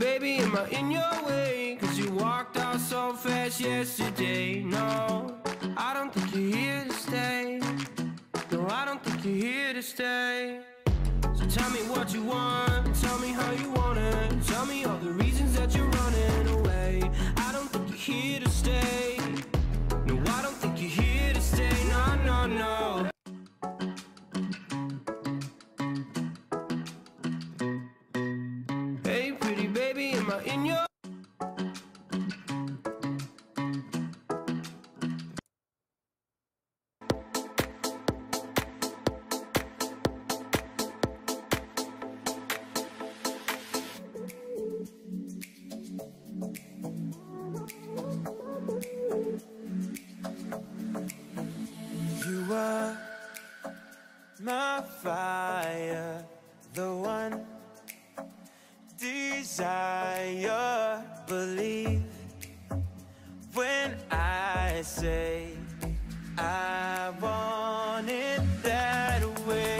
baby, am I in your way? Cause you walked out so fast yesterday. No, I don't think you're here to stay. No, I don't think you're here to stay. So tell me what you want, tell me how you want it. Tell me all the reasons that you're running away. I don't think you're here to stay. No, I don't think you're here to stay. No, no, no. Hey, pretty baby, am I in your You are my fire, the one desire. Believe when I say I want it that way.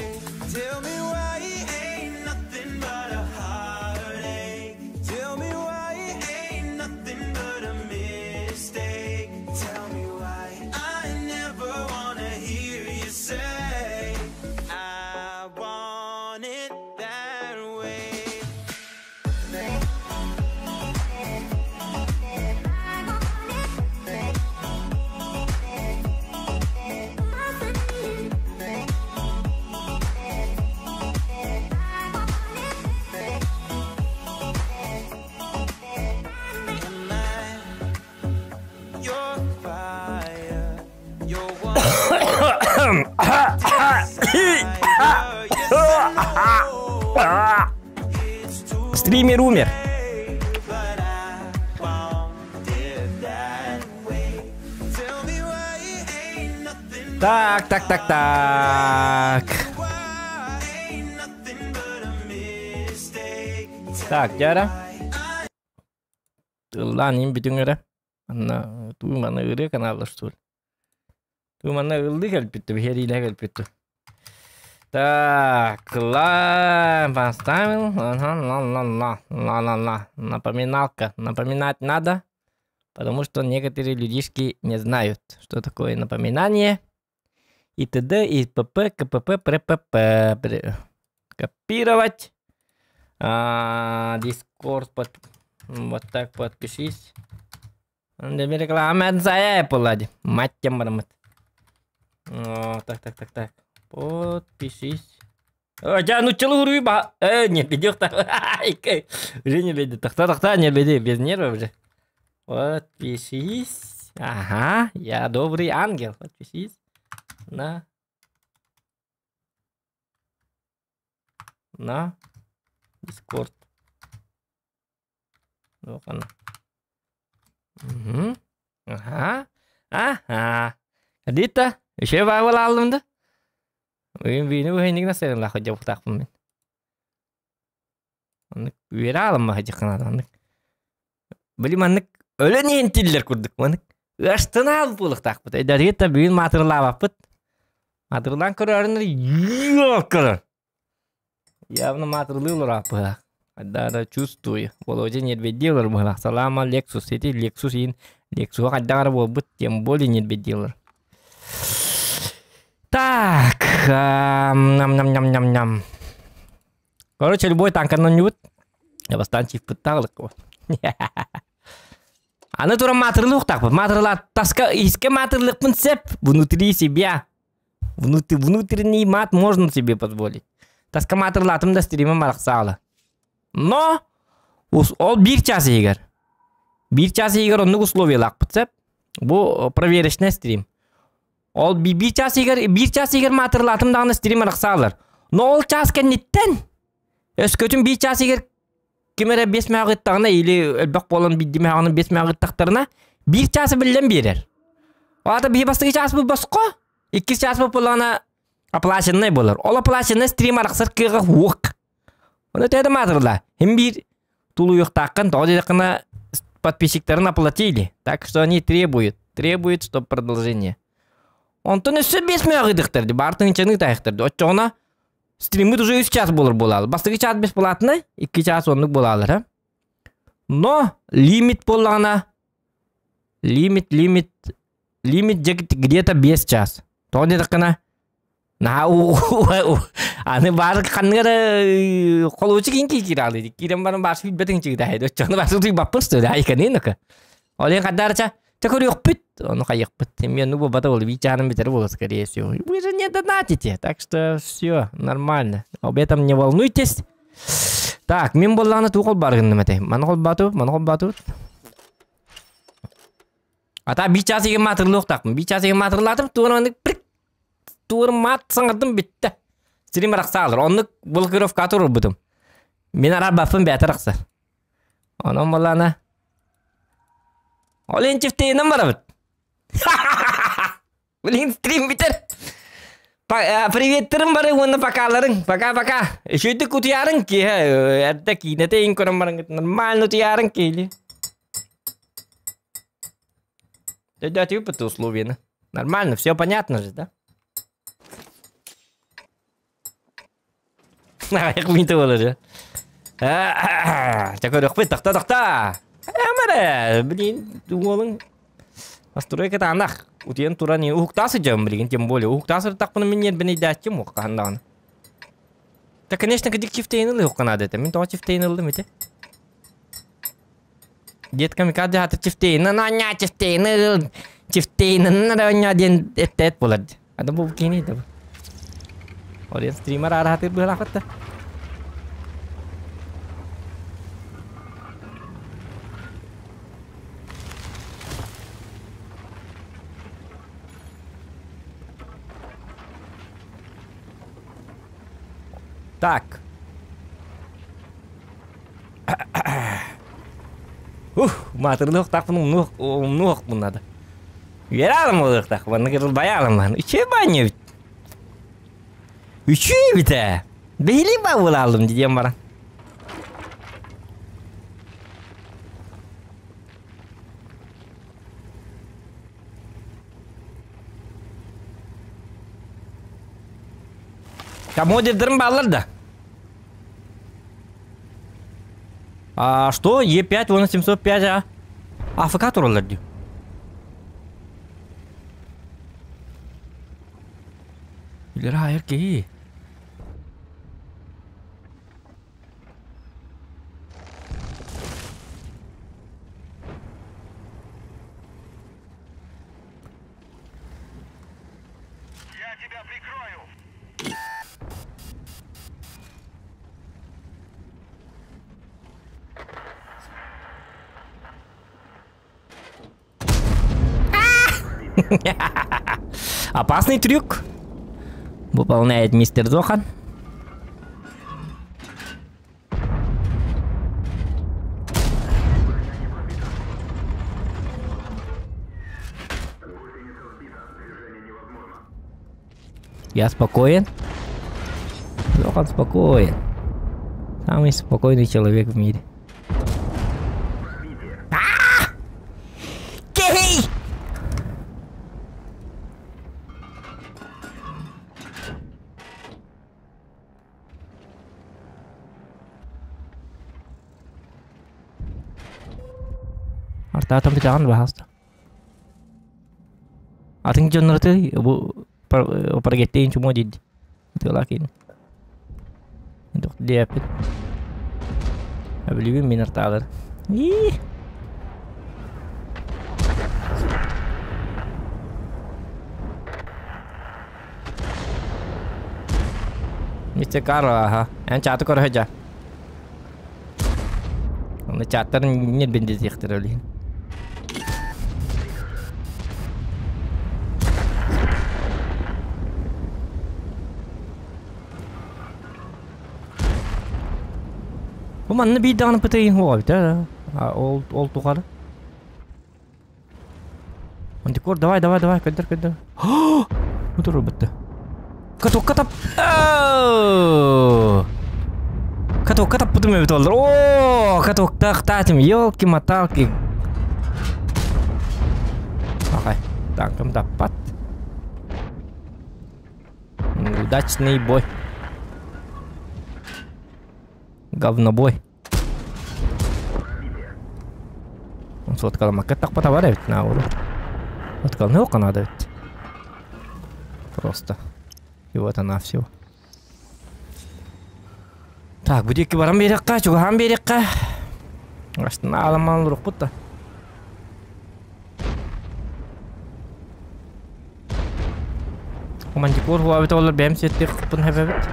Tell me why ain't nothing but a heartache. Tell me why ain't nothing but a mistake. Tell me why I never wanna hear you say I want it that way. Am I your fire, your one desire? Yes, I know it's too Стример умер. late, but I want it that way. Tell me why ain't nothing Так, так, так, так. why ain't nothing but a mistake. Так, дьара. Ыллаан иин бүтүҥ эрэ. Манна туу манна ырыа канала что ли? Туу манна ыллыы кэлбит биһиэриилэһэ кэлбит Так, ла поставил. Ага, ла ла ла ла ла ла. Напоминалка. Напоминать надо, потому что некоторые людишки не знают, что такое напоминание. И т.д. и п.п. кпп прпп. Копировать. А, Дискорд под... Вот так подпишись. Реклама saya Apple Мать бармыт. О, так, так, так, так. Подпишись. О, я ну челу ба. Не беди Уже не беди. Тахта, тахта, не беди. Без нервов уже. Подпишись. Ага, я добрый ангел. Подпишись на на Дискорд. Вот она. Угу. Ага. Ага. Дита, еще баабыл аллым да. Бүгүн бүүнү быһыйныгына сырылла ходьобуктаахпын мин. Оннук үөрэ аалымма хадьыкканаат оннук. Били маннык өлөн иһин тиллэр курдук маннык ыаштынаал буолуохтаахпыт. Эдэргит бүгүн маатырылаабаппыт. Маатырылаан көрөөрүн көрөр. Явно маатырылыы олорааппыһа. Хайдара чувствую. Володя нервэдии олор быһылаах. Салама Lexus. Ити Lexus иин Lexus хайдах эрэ буолбут, тем более нервэдии олор. Так, ням-ням-ням-ням-ням. Короче, любой танканан оонньуубут. Я бастаан чифпыттаах вот. Аны туран маатырылыахтаахпыт. Маатырылаат таска искэ маатырылыахпын сөп. Внутри себя. Внутри, внутренний мат можно себе позволить. Таска маатырылаатым да стримим арахсаала. Но ол биир час иһигэр. Биир час иһигэр оннук условиялаахпыт сөп. Бу проверочный стрим. Ол биир час иһигэр биир час иһигэр маатырылаатым даҕаны стрим арахсаалар. Но ол час кэнниттэн өскөтүн биир час иһигэр ким эрэ биэс мөҕө ыттаҕына или элбэх буолан биирдии мөҕөнү биэс мөҕө ыттахтарына биир чаас биллэн биэрэр. Ол аата биһи бастакы чааспыт босхо, иккис чааспыт буоллаҕына оплаченный буолар. Ол оплаченный стрим арахсар кыаҕа суох. Ону төһө да маатырла. Хим биир тулуйуохтааххын, тоҕо диэтэххинэ подписчиктарын оплатили. Так что они требуют, требуют, чтобы продолжение. Онтон өссө биэс мөҕө ыдыхтар, баартын ынчаны таайыхтар. Оччоҕуна стриммит уже үс час буолар буолаалы. Бастакы час бесплатный, икки час оннук буолаалар. Но лимит буоллаҕына лимит лимит лимит где-то 5 час. Тоҕо диэтэххинэ наһаа аны баар ханнык эрэ холуочук иин кииралыы киирэн баран баар сүүрбэтиҥ чыгыта оччону баар утуйбаппын что ли айканыыныка ол иһин хардарча Те көрүөхпүт, ону хайыахпыт. Эмиэ ну буолбата буолла, биир чааһын бүтэрэ буолла, скорее всего. Вы же не донатите, так что все нормально. Об этом не волнуйтесь. Так, мин буоллаҕына туох холбаары гынным этэй? Маны холбаатыбыт, маны холбаатыбыт. Ата биир чаас иһин маатырлыахтаахпын. Биир чаас иһин маатырлаатым, тугун маннык прик тугун маат саҥардым бүттэ. Сирим арахсаалар. Оннук блокировка турбутум. Мин араарбаппын бэйэтэ арахсар. Онон буоллаҕына Ол иһин чифтейинэн барабыт. Блин, стрим бүтэр. Приветтерим бары уонна покаларыҥ. Пока-пока. Үчүгүйдүк утуйарыҥ киһи. Эрдэ киинэтэ иҥ көрөн бараҥҥыт нормально утуйарыҥ киһили. Өйдөөтүгүт условияны. Нормально, все понятно же, да? Аҕыйах минута буолар дьэ. Чэ көрүөхпүт, тохто тохто. Эмэрэ, блин, уолуҥ настройка таанах. Утуйан туран уһуктаа сылдьабын билигин, тем более уһуктаа сырыттахпына мин ньиэрбин өйдөөччүм уох хаһан даҕаны. Да, конечно, кыдык чифтейин ылыахха наада этэ. Мин тоҕо чифтейин ыллым ити? Дед камикадзе хата чифтейин, аня чифтейин ыл, чифтейин аня диэн эттээт буолар. Ада бу кини да. Ол стример араатыр быһалаахпыт да. Так. Ух, маатырылыахтаахпын умнуох умнуохпун наада. Үөрэ буолуохтаах, маннык ырылбайаалым Үчүгэй баанньа эбит. Үчүгэй эбит ээ. Бэһилии баа буолаалым диэн баран. Комодердерим бааллар да. А что? Е5, вон 705, а? АФК тураллар дии. Билэр айар киһи. Я тебя прикрою. Опасный трюк. Выполняет мистер Зохан. Я спокоен. Зохан спокоен. Самый спокойный человек в мире. А! Кей! Артаатан бүтэҕин баһаалыста. Атын дьоннору бу паргеттейин чумуо диир тыалаах киин. Диэппит. Билибин мин артаалар. Ии! Мистер Карл, аха. Эн чааты көрө сылдьа. Онно чааттарын ньирбиндэтиэхтэрэ ол иһин. Бу манна биир даҕаны ПТИ суоҕа эбит ээ. Ол ол тухары. Антикор, давай, давай, давай, көдөр, көдөр. Утурбутtu. Каток катап. Каток катаппытым эбит олор. О, катоктаахтаатым. Елки-моталки. Ахай, танкым таппат. Удачный бой. Говнобой. Соткаламакка тахпата бар эбит наоборот. Соткаланыахха наада эбит. Просто. И вот она всего. Так, бу диэки баран биэриэххэ, чугаһаан биэриэххэ. Астына аламаан олорукпут да. Мантикор хуабит олор бэйэм сиэттиэхпин хэбэбит.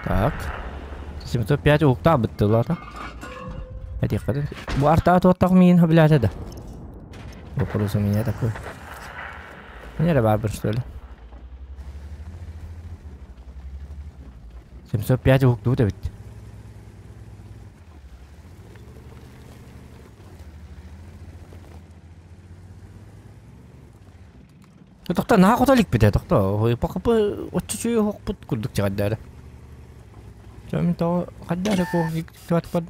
Так. 705 уһуктаах быттылата. Этиэххэ Бу артаа туоттах миин хөбүлээтэ да. Вопрос у меня такой. Мне эрэ баарбын что ли? 705 уһуктубут эбит. Тохто наһаа хото иликпит ээ тохто ПХП оччо үчүгэй оһохпут курдук чэҕэрдээрэ. Чэ мин тоҕо хайдах эрэ куһаҕан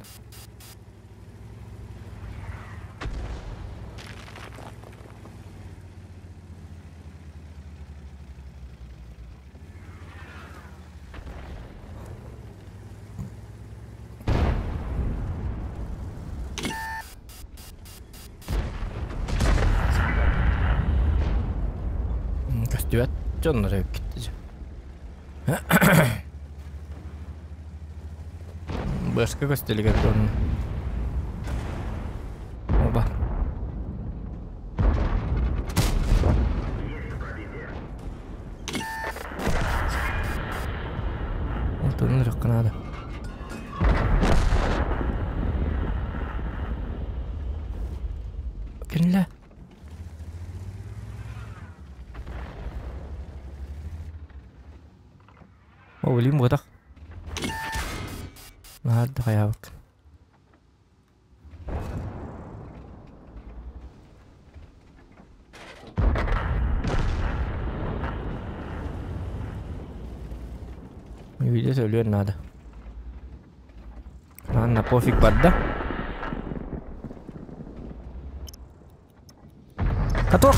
Көстүбэт дьоннор эбиккит. Быаска көстөлүгэр дьон. Оба. Алтынын ырыкка надо. Кинилэ. О, билим буотах. Наһаа да хайаабыт. Видео өлүөн наада. Ладно, пофиг барда. Каток!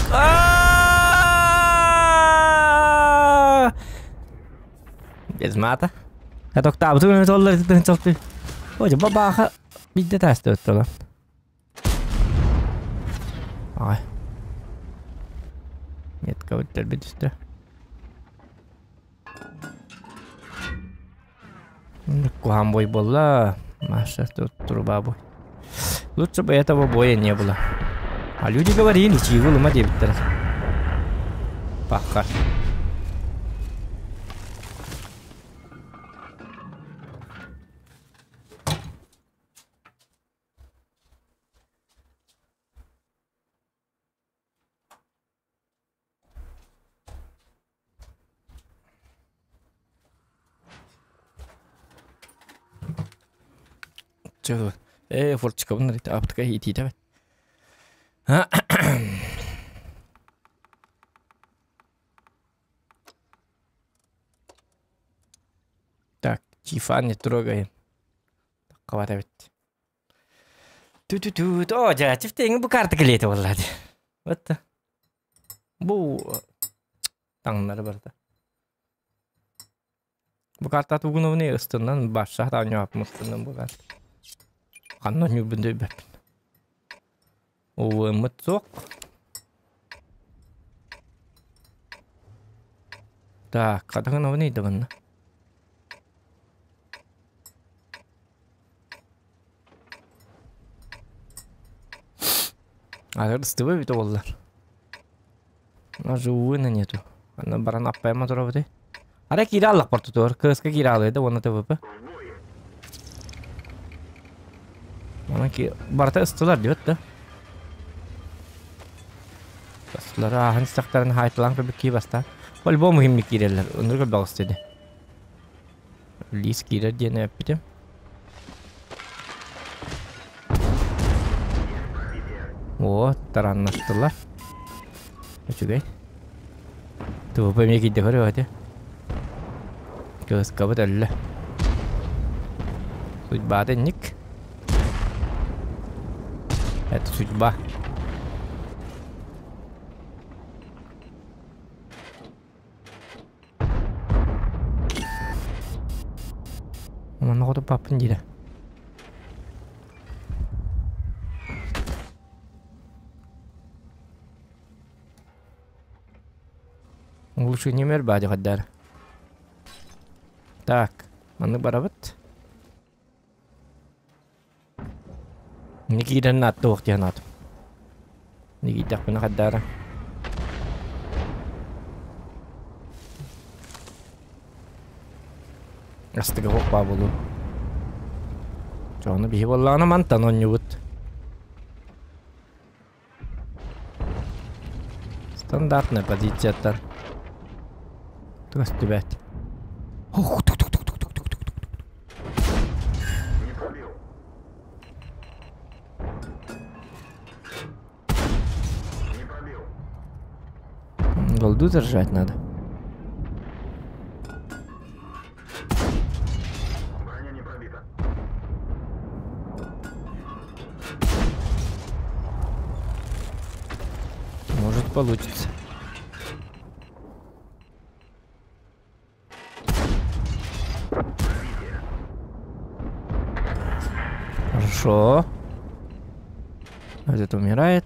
Без мата. Катоктаабытын толлар Ой, бабаха биирдэ таастыбыт lan. Ай. Метка өттөрбүт үстэ. Куһаҕан бой буолла. Маша, тут труба бой. Лучше бы этого боя не было. А люди говорили, чьи лума диэбиттэр. Паха. Чё форчикабын аптыка итиитэ Так, Тифа не трогаем. Таккабат эбит. Ту-ту-ту, о, дьэ, чифтеҥ бу карта кэлиэтэ буолла дии. Вот бу таҥнары барда. Бу карта тугунубуну ыстынан башша таанньааппын ыстынан бу карта. Ханна ньуурбун дөйбөппүн. Уыммыт суох. Так, хатыгынабын ыйдыбынна. Ары ыстыбы эбит уоллар. Живуына нету. Аны баран аппайма турабыты. Ара киирэ аллах портутугар. КСК киирэ алыйда уонна ТВП. Онон ки барыта ыстылар диэбит да. Ыстылар ааһан истэхтэрин хаайталаан көрбүт кии бастаан. По-любому иһимник киирэллэр. Оннук элбэх истиди. Лиис киирэр диэн эппитим. О, тараннастылар. Үчүгэй. ТВП эмиэ киирдэ көрүө этэ. Кыыскабыт өллө. Судьбата инник. Это судьба. Манна хотуппаппын диирэ. Улучшение баadi хаддар. Так, маннык барабыт. Никиитэн аттуох диэн аатым. Никиитэхпинэ хаддаара. Астыга хоппаа буолуо. Чону биһи буоллаҕына мантан онньубут. Стандартная позицияттан. Көстүбэт. Голду держать надо. Может получится. Хорошо. Этот умирает.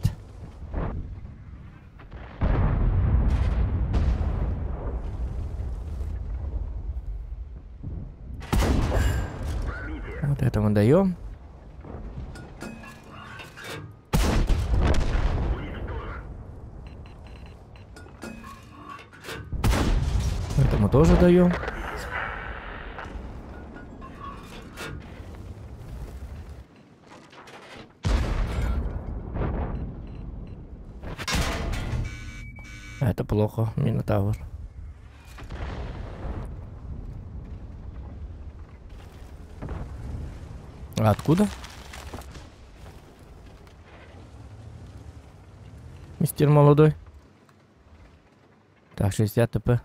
Вот это мы даем. Это мы тоже даем. Это плохо, Минотавр. А откуда? Мистер молодой. Так, 60 ТП.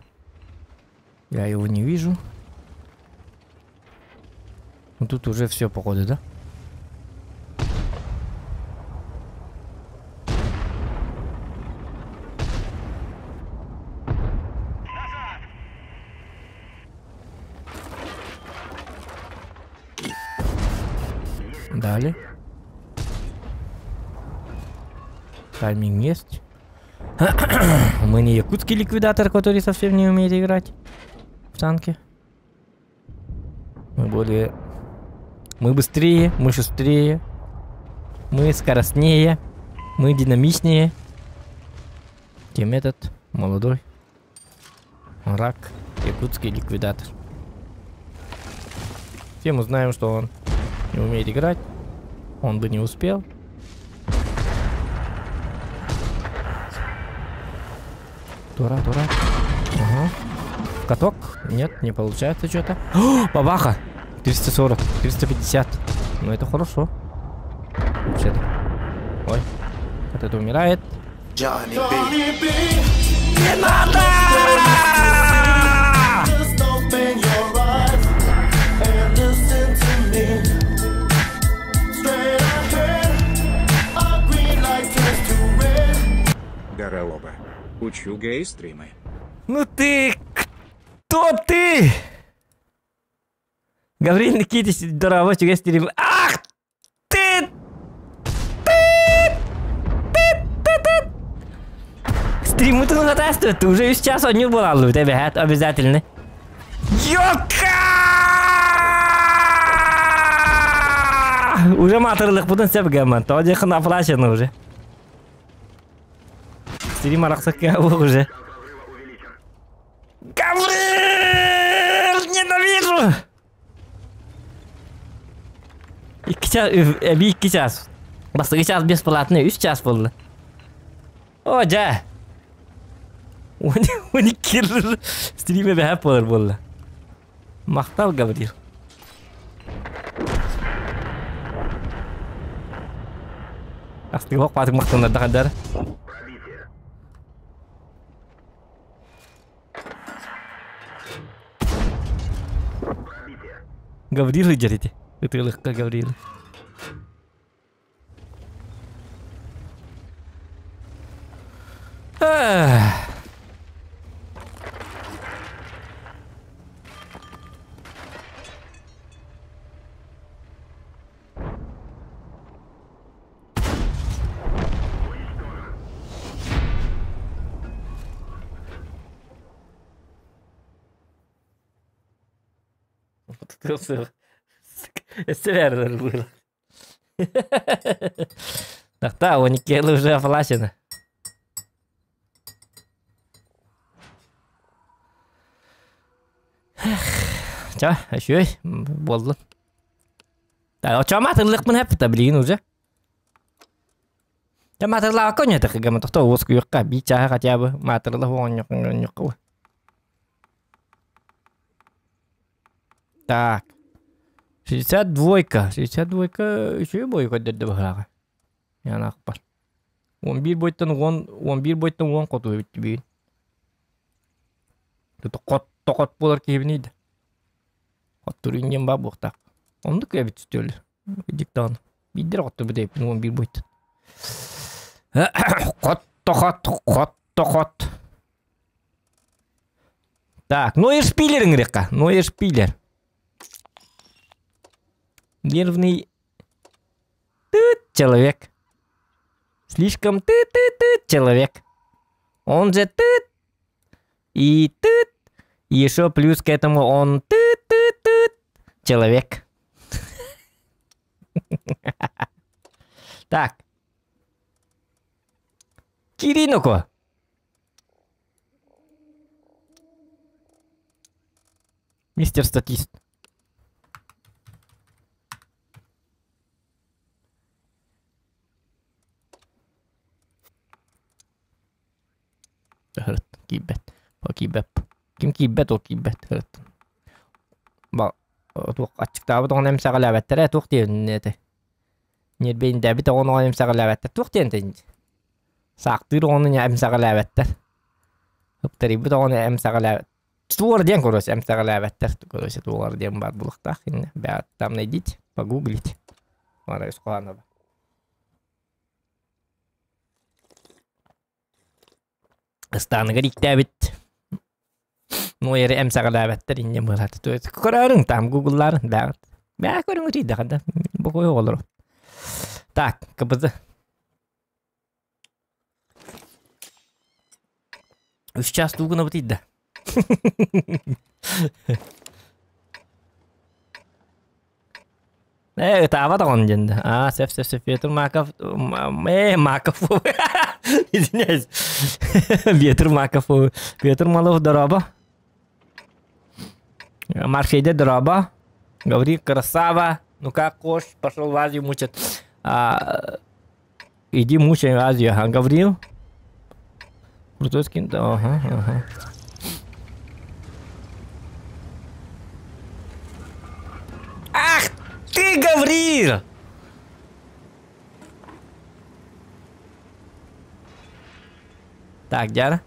Я его не вижу. Ну тут уже все, походу, да? Дали. Тайминг есть. Мы не якутский ликвидатор, который совсем не умеет играть в танки. Мы более... Мы быстрее, мы шустрее, мы скоростнее, мы динамичнее, чем этот молодой рак, якутский ликвидатор. Все мы знаем, что он не умеет играть, он бы не успел. Тура, тура. Ага. В каток? Нет, не получается что-то. Бабаха! 340, 350. Ну это хорошо. Вообще-то. Ой. Вот это умирает. Johnny B. Не надо! Just open your eyes and listen to me. Straight ahead, a green light turns to red. Здорово. Учу гей-стримы. Ну ты... Кто ты? Гаврил Никитич, здорово, чугай стрим. Ах ты! Ты! Ты! Ты! Ты! Стримы ты ну ты уже сейчас одни была, у тебя обязательно. Йока! Уже матырлык будын сеп гаман. Тоди оплачено уже. Стрим араксак уже. Гаврил! Ненавижу! 2 час, bir 2 час. Бастығы час бесплатный, 3 час болды. О, жа. 12 стриме бәһәп болар болды. Мақтал, Гаврил. Астығы бақ батық мақтандар да қадар. Гаврил ыдьар ити. Ытыалыкка Гаврил. Өссө было. Так-та, у Никелы уже оплачено. Ча, үчүгэй буоллун. Оччоҕо маатырлыахпын эппитэ билигин уже. Дьэ маатырлаабакка оонньоотоххо тохтоо уоскуйуохха биир чааһы хотя бы маатырлах оонньуохха Так. 62. 62 үчүгэй бой көрдөрдө быһааҕа. Янаахпар. 11 бойтон 10 11 бойтон 10 хоту эбит бүгүн. Токот токот буолар киһибиний да. Хоттуруйун диэн баа буохтаах. Оннук эбит үстүөлү. Диктаан. Биирдэр хотторбут эбиппин 11 бойтон. Хот тохот хот тохот. Так, Нойер Шпилер ыҥырыахха. Нойер Шпилер. Нервный ты человек. Слишком ты-ты-ты человек. Он же ты и ты. И еще плюс к этому он ты-ты-ты человек. Так. Кириноко. Мистер Статист. Киирбэт. О киирбэт. Ким киирбэт, ол киирбэт. Туох аччыктаабыт оҕону эмсэҕэлээбэттэрэ туох диэн этэ. Ньиэрбэйдээбит оҕону эмсэҕэлээбэттэр туох диэн этэй Саахтыыр оҕону эмсэҕэлээбэттэр. Ыптарыйбыт оҕону эмсэҕэлээбэт. Туор диэн короче эмсэҕэлээбэттэр. Короче туолар диэн баар булуохтаах иннэ. Бэҕэ там найдите, погуглите. Ара ис хоһооно Ыстааныгар ииктээбит Нуойары эмсэҕэлээбэттэр инньэ быһаата. Көрөөрүҥ там гугллаарын бэҕэт. Бэҕэ көрүҥ ытыйдаҕа да. Бокуой оҕолору. Так, КБЗ. Үс час дуу гынабыт ыйда. Э, ытаабат оҕон диэн да. А, сөп, сөп, сөп. Петр Маков, э, Маков, извиняюсь. Петр Маков, Петр Малов, дороба. Маршейде дороба. Говори, красава. Ну как, кош, пошел в Азию мучат. А, иди мучай Азию, ага, Гаврил. Крутой скин, да, ага, ага. Ах ты, Гаврил! Так, Диана.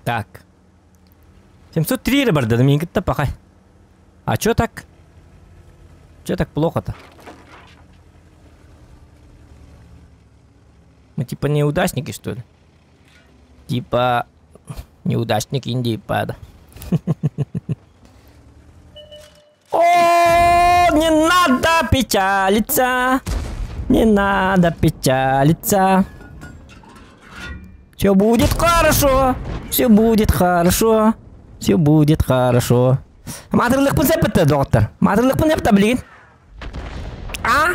Так. 703 эрэ барда, миигин кытта пахай. А чё так? Чё так плохо-то? Мы типа неудачники, что ли? Типа неудачник Индии пада. О, не надо печалиться. Не надо печалиться. Все будет хорошо. Все будет хорошо. Все будет хорошо. Маатырлыкпын сөп доктор. Маатырлыкпын сөп блин. А?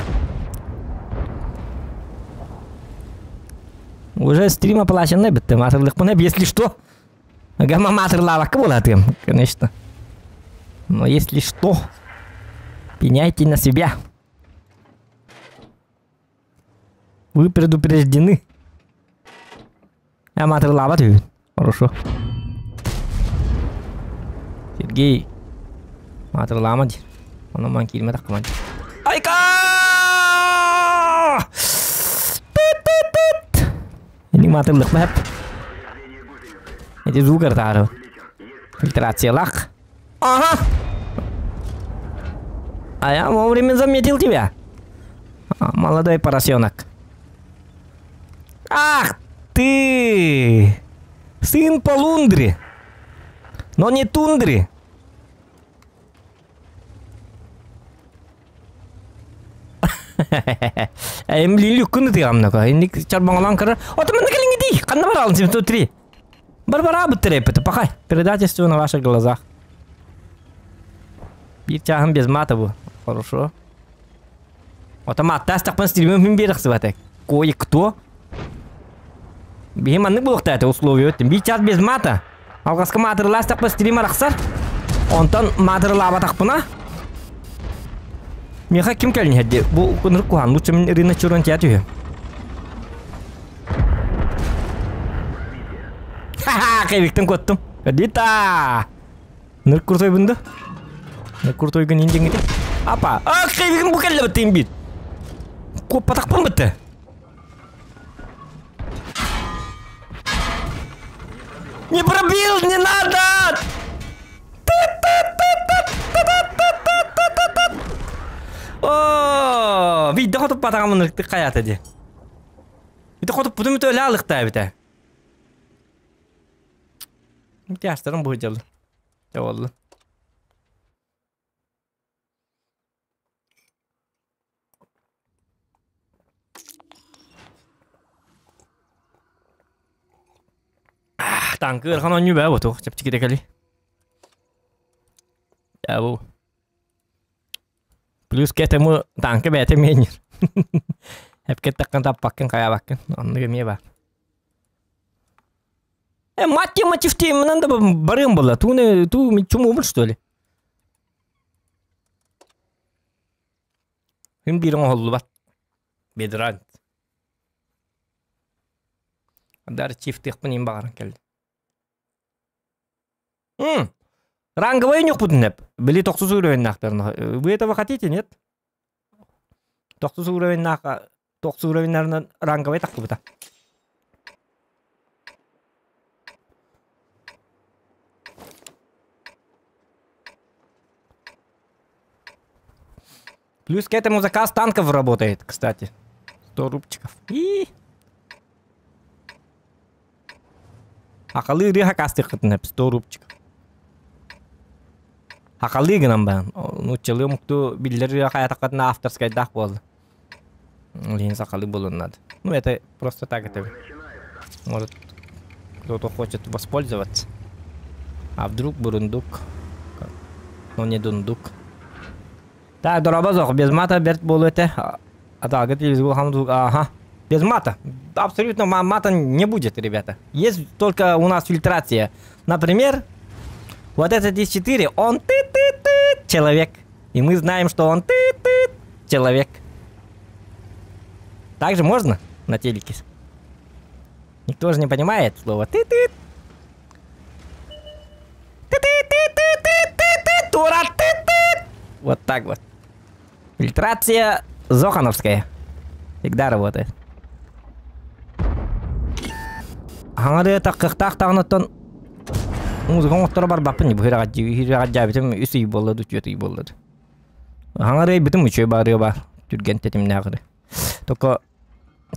Уже стрим оплаченный бітті. Маатырлыкпын если что. Гама маатырлаабакка буолатым, конечно. Но если что, пеняйте на себя. Вы предупреждены. Я маатырлаабат үһү. Хорошо. Сергей. Маатырылаама дии. Онон ман киирмэ таххаман. Айка! Тыт-тыт-тыт! Ини маатырлык бэп. Эти звук ыртаары. Фильтрациялах. Ага! А я вовремя заметил тебя. А, молодой поросенок. Ах ты! Сын полундри! Но не тундри! Эм лилюккун ытыгамнака. Инник чарбаҥалаан көрөр. Ото манна кэлиҥҥи дии. Ханна бараалын 703. Барбара быттыреппит. Пахай. Предательство на ваших глазах. Биир чааһым без мата бу. Хорошо. Ото маттаас тахпан стримим мин биэр ахсыбата. Кое-кто. Биһи маннык буолуохтаата условия өттүн. Биир час без мата. Алҕаска маатырылаас тахпан стрим арахсар. Онтон маатырылаабатахпына Миэхэ ким кэлин иһэрди? Бу ынырык куһаан. Лучше мин рынок чуран тиэ түһүө. Ха-ха, кэбиктэн куоттум. Дита! Ныр куртойбун да? Ныр куртойгун ин диңгити. Апа, а кэбигин бу кэллэ быттыын бит. Куоппатахпын бытты. Не пробил, не надо! О, видно хотуп батаҕамын ырыктык хайаата дии. Ити хотуппутум үтүөлэ алыктаа эбитэ. Тястарым быһыдьалын. Дьэ Танкы ыарахан оонньуу бээ бу чэпчэкитэ кэли. Дьэ Плюс к этому танка бэйэтэ эмиэ Эпкэттэххин таппаккын хайаабаккын оннук эмиэ баар. Э, мать мотивтиимминэн да барыам буолла. Тууну туу чумуубун что ли? Ким биир оҥоһуллубат. Бедрант. Дар чифтыахпын им баҕаран кэллим. М Ранговый ньукпутун эп. Били тохсус уровеннаахтарына. Вы этого хотите, нет? Тохсус уровеннаах тохсус уровеннарынан ранговый тахсыбыта. Плюс к этому заказ танков работает, кстати. 100 рубчиков. И... Акалы ырыа хакастыххытын 100 рубчиков. Акалы гынан баан. Нууччалыы омуктуу биллэр ырыа хайатаххытына авторскайдаах буолла. Ол сахалыы буолуон надо. Ну это просто так это. Может кто-то хочет воспользоваться. А вдруг бурундук? Но не дундук. Так, дорообо суох, без мата бэрт буолуо этэ. Атаҕа телевизор ага. Без мата. Абсолютно мата не будет, ребята. Есть только у нас фильтрация. Например, вот этот ИС-4, он ты-ты-ты человек. И мы знаем, что он ты-ты человек. Также можно на телеке. Никто же не понимает слово ты-ты. Ты-ты-ты-ты-ты-ты-ты, тура ты-ты. Вот так вот. Фильтрация Зохановская. Всегда работает. Хаҥары таххыхтаах даҕаныттан музыка оҥотторо барбаппын бу үһүрэҕэ үс ый буолла ду түөрт ый буолла ду. Хаҥары бүтүм үчүгэй баарыа баар түргэн тэтимнээҕири. Только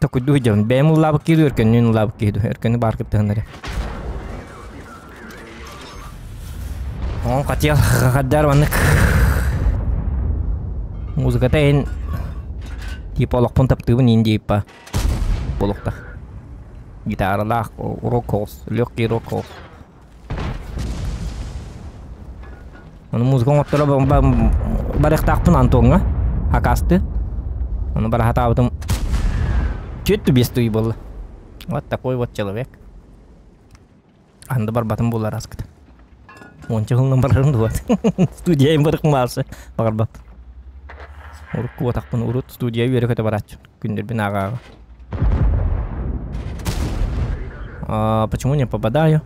токуйдуу сылдьабын. Бэйэм ыллаабыт киһи дуу, өркөннүүн ыллаабыт киһи дуу. Өркөнү баар кыттыһыннары. Он хотел хаддар маннык музыката эн типа олохпун таптыыбын иин дииппа буолуохтаах. Гитаралаах рок-холс, легкий рок-холс. Ону музыка оҥотторо барыахтаахпын Антоҥҥа акаасты. Ону барахатаабытым түөрт биэс туй буолла. Вот такой вот человек. Анды барбатым буолар аскыт. Уонча сылынан барарым дуо. Студия барык маасы баҕарбат. Урукку атахпын урут студия үөрэ көтө барааччы. Күндүрбүн ааҕа А, почему не попадаю?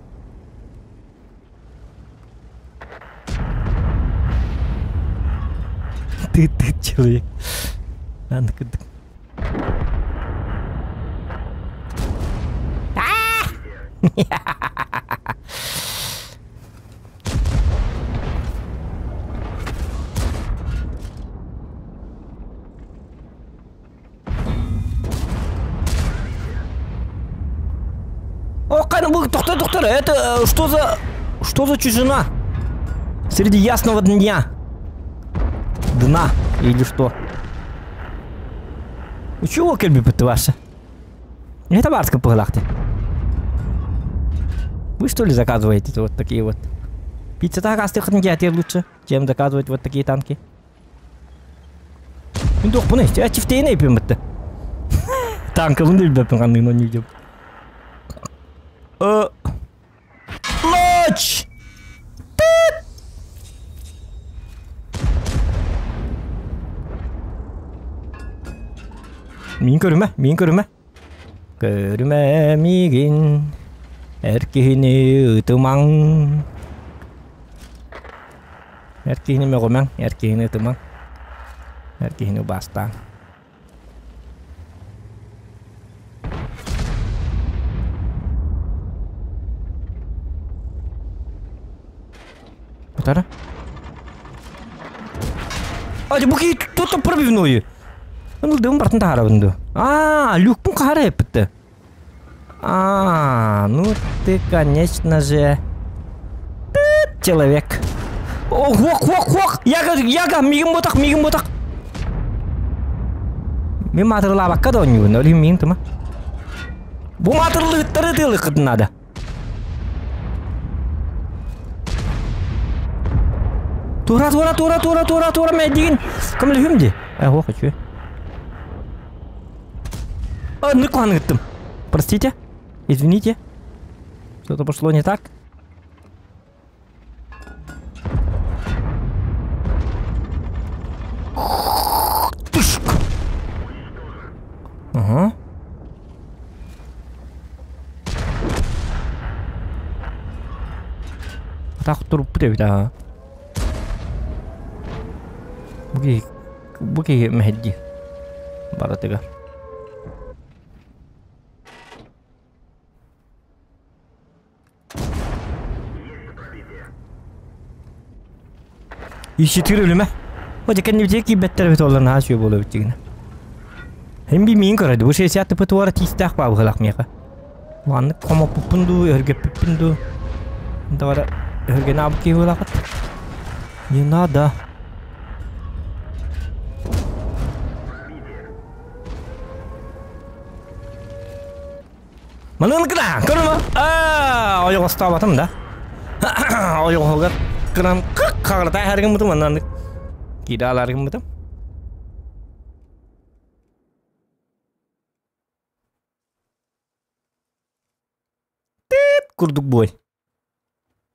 Ты, ты человек. Аны кырдык. О, бу доктор, доктор, это что за... Что за чужина? Среди ясного дня. Дна или что? Чего кэлбиппит ваша? Это барска пыглахты. Вы что ли заказываете вот такие вот? Пицца так астыхын лучше, чем заказывать вот такие танки. Мин туохпун чифтейин эйпин бытты. Танкабын да билбэппин ханныгын онньуу Ночь! Мин көрүмэ, мин көрүмэ. Көрүмэ миигин, эр киһини ытымаҥ. Эр киһини мөҕүмэҥ, эр киһини ытымаҥ. Эр киһини убаастааҥ. Утара. А, бу киһи тут пробивной. Ылдым бартын таһарабын ду. А, люкпун хаһара эппитте. А, ну ты, конечно же, ты человек. Ох, ох, ох, ох! Яга, яга, мигин ботак, мигин ботак. Мен матырлабакка да ойнугун, өлүм миин тума. Бу матырлыыттары тыылыккытын надо. Тура, тура, тура, тура, тура, тура, мэдигин. Көмөлүһүм ди. Э, ох, хочу. А, ну ыттым. Простите. Извините. Что-то пошло не так. Тышк. Ага. Так туруп да. Буги буги мэхди. Баратыга. Ищитир өлүмэ. О, декен небите кийбеттер бит олар наһаа үчүгэй буолуо эбит Hem би миин көрөдү. Бу 60 тыпы тиистээх баабыһылах миэхэ. Маннык хомоппуппун дуу, өһүргэппиппин дуу. Давара өһүргэнэ аабыт киһи буолаахыт. Не надо. Манын гына, көрүмө. Аа, ойоҕостообатым да. Ойоҕоһугар кыран хаҕырата харгыммытым маннаннык. Киирэ алааргыммытым. Тыт курдук буой.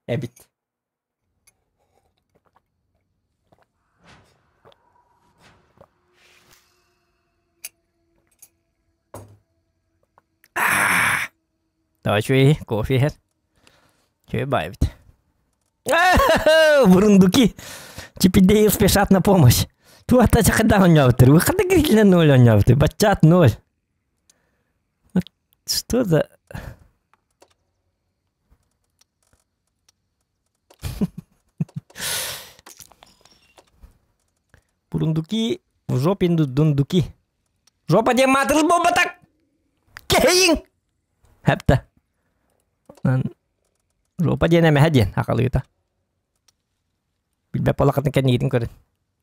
Эбит. Давай чуй, кофе иһэр. Чуй баайбыт. Бурундуки. Чипидеи спешат на помощь. Туата чакада оонньообуттар. Выхода грилля ноль оонньообуттар. Баччаат ноль. Вот что за... Бурундуки в жопе дундуки. Жопа диэн маатырыл буолбатак! Кэһэйиҥ! Хэптэ. Жопа диэн эмэһэ диэн акалыыта. Билбэт буоллаххытына кэннигитин көрүн.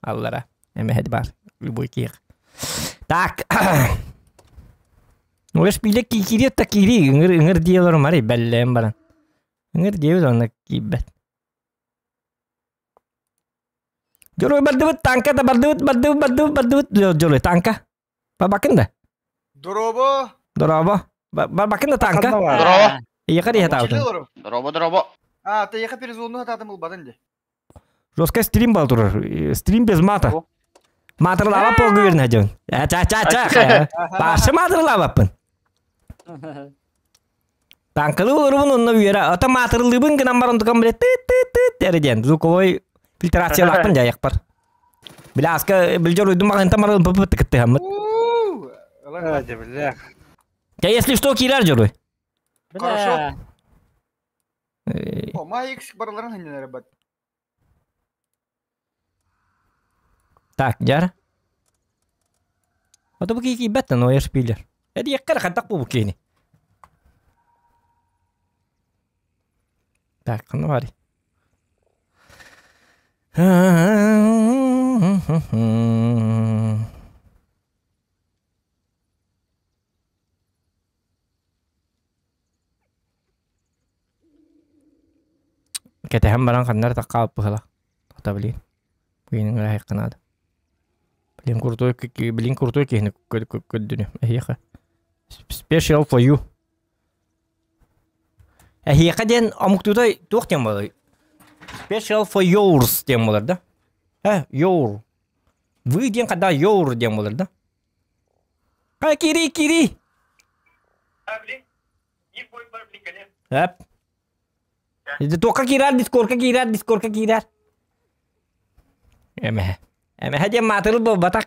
Аллара эмэһэ баар. Любой киһиэх. Так. Уэс биле киириэт да киирии ыҥыр ыҥыр диэлэр мари бэллээн баран. Ыҥыр диэбит онно киирбэт. Дьоруой бардыбыт, танка да бардыбыт, бардыбыт, бардыбыт, бардыбыт, дьоруой танка. Барбакын да? Дорообо. Дорообо. Барбакын да танка? Дорообо. Эйиэхэ диэхэ таабытын. Дорообо, дорообо. А, ты ехе перезвонну хатаатым ылбатын дии. Жесткий стрим был турар. Стрим без мата. Маатырлаабат буолгу вернэ дьон. Ча-ча-ча. Башы маатырлаабаппын. Танкалы олорубун онно үөрэ. Ата маатырлыыбын гынан баран тукан биле тыт тыт тыт эрэ диэн. Звуковой фильтрациялаахпын дьайахпар. Бляска билдьэр уйдум маҕантан баран пып кыттыһаммыт. Бля. Я если что киирэр дьоруй. Хорошо. О, Майкс барыларын ханньанар бат. Так, дьар. Ото бу киирбэт но шпилер. Эдиэккэр хантак бу киини. Так, ханна барый? Кэтэһэн баран ханна эрэ тахха Хата блин. Блин ыраахха наада. Блин крутой блин крутой киһини көрдүнү эһиэхэ. Special for you. Эһиэхэ диэн омуктуута туох диэн буолар? Special for yours диэн буолар да? Э, your. Вы диэн хада your диэн буолар да? Ха, кири, кири! Эп. Туохха киирэр, дискорка киирэр, дискорка киирэр. Эмэһэ. Эмэһэ диэн маатырыл буолбатах.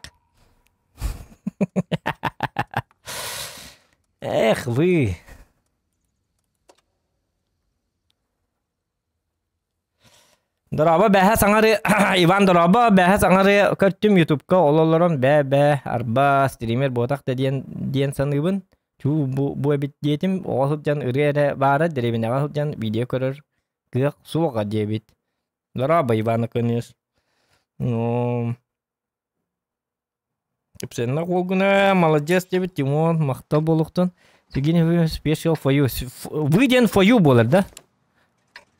Эх, вы. Дорообо бэһэ саҥары Иван дорообо бэһэ саҥары көртүм ютубка ол олорон бээ бээ арба стример буотах да диэн диэн саныыбын Чуу бу бу эбит диэтим оҕо сылдьан ырыа эрэ баара дэриэбинэҕэ сылдьан видео көрөр кыах суоҕа диэбит. Дорообо Иван Акыньыс. Ну Кэпсэннэх уолгуна молодец диэбит Тимон махтал буолуохтун. Сигин special for you. Вы диэн for you буолар да?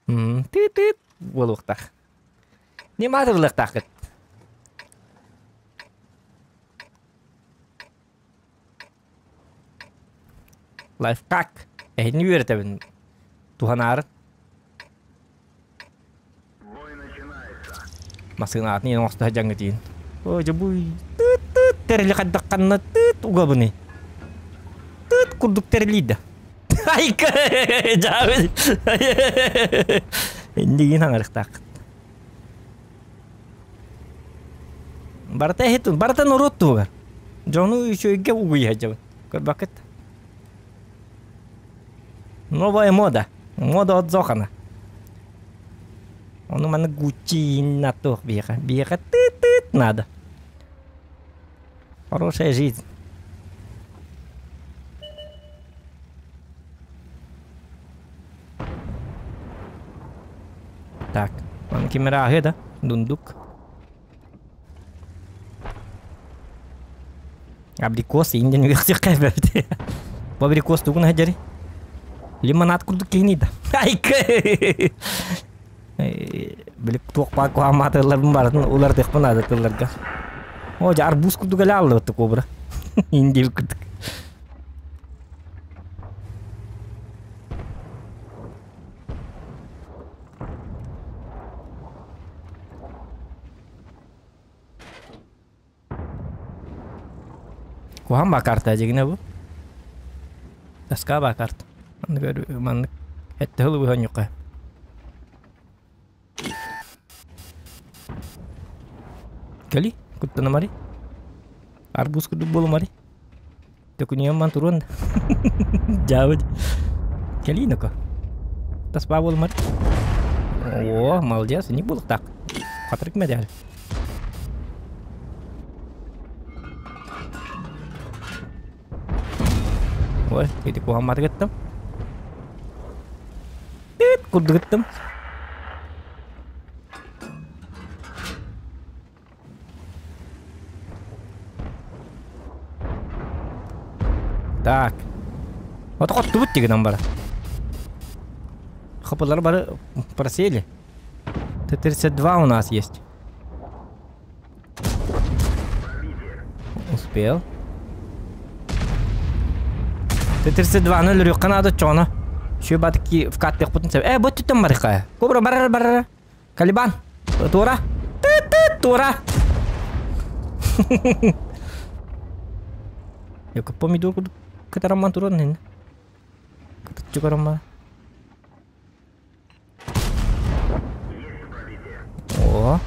Тыт-тыт буолуохтаах. Не маатырлыахтааххыт. Лайфхак. Эһини үөрэтэбин. Туһанаарын. Массыынаатын иэн оҥосто сылдьаҥҥытыын. Оо, дьэ буй. Тыт-тыт тэрили хайдахханна тыт угабыный. Тыт курдук тэрилийдэ. Айка! Дьаабы. Иннигин аҥарыхтааххыт. Барыта иһит, барыта норуот туһугар. Дьону үчүгэйгэ угуйа сылдьабын. Көрбөккүт. Новая мода. Мода от Зохана. Ону маны Гуччи туох биһиэхэ. Биһиэхэ тыт-тыт надо. Хорошая жизнь. Так, маны ким эрэ ааһыа да? Дундук. Абрикос инден үөхсүөххэ эбэбит. Бу абрикос тугун сылдьарый? Лимонад курдук киһиний да. Айка! Били туох баар куһаҕан маатырыларбын барытын уларытыахпын наада тылларга. О, дьэ арбуз курдук элэ аллыбыт кобра. Индиэл курдук. Куһаҕан баа карта дьигинэ бу. Тоска баа карта. Маннык маннык этте сылы быһа Кэли, куттанамари. Арбуз курдук буолумари. Төкүнүйэн ман туруон да. Дьаабыт. Кэлии ноко. Таспаа буолумар. О, молодец, не буолуктаах. Хатырык медаль. Ой, ити куһамматы кыттым. Тыт курдук ыттым. Так. Вот хоттубут дигинэн бара. Хапылар бары просели. Т-32 у нас есть. Успел. Т-32-ны өлөрүөххэ наада чоҕуна. Үчүгэй батыки вкаттыахпытын сөп. Э, бу өттүттэн барыхха. Кобра барар барар. Калибан. Туора. Тыт-тыт туора. Йоко помидор курдук кытарамман туран ин. Кытыччы көрөм О.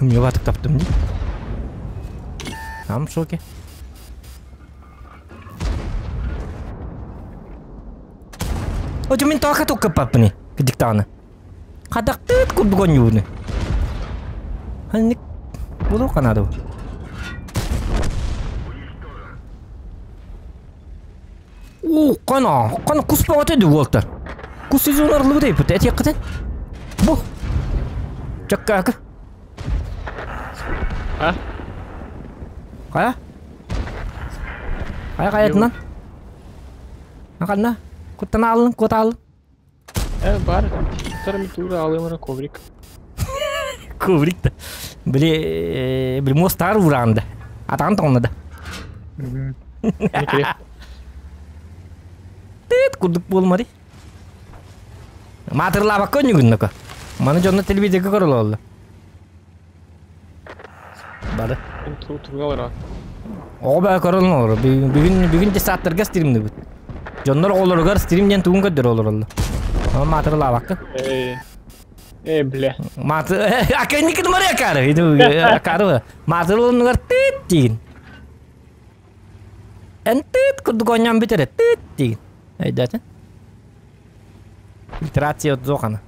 Мне ватык таптым дии. Там в шоке. О, мин тоха туккаппаппыны, кыдьыктаҕына. Хадахтыт курдук оонньуубуну. Ханнык булуу канаада бу. Уу, кана, кана кус бөҕөтө дүү уолтар. Кус сезон арыллыбыт эбиппит, этиэххитин. Бу. Чаккаакы. А? Хайа? Хайа хайатынан? Ханна? Куттана алын, куота алын. Э, бар. Тура алымара коврик. Коврик да. Били, били мостар ураанда. Атаҕын тоҥно да. Тыт курдук буолмари. Маатырлаабакка өнүгүннөкө. Маны дьонно телевизорга көрөлөөллө. Бары. Тургалара. Оҕо баа көрөн олорор. Бүгүн бүгүн десааттарга стримныбыт. Дьоннор оҕолоругар стрим диэн тугун көрдөрө олороллор. Ама маатырлаабакка. Эй. Эй, бля. Мааты акэнникин мары акары. Акары. Маатырланныгар тыт диин. Эн тыт курдук оонньоон бүтэрэ тыт диин. Өйдөөтүн? Фильтрация отзохана.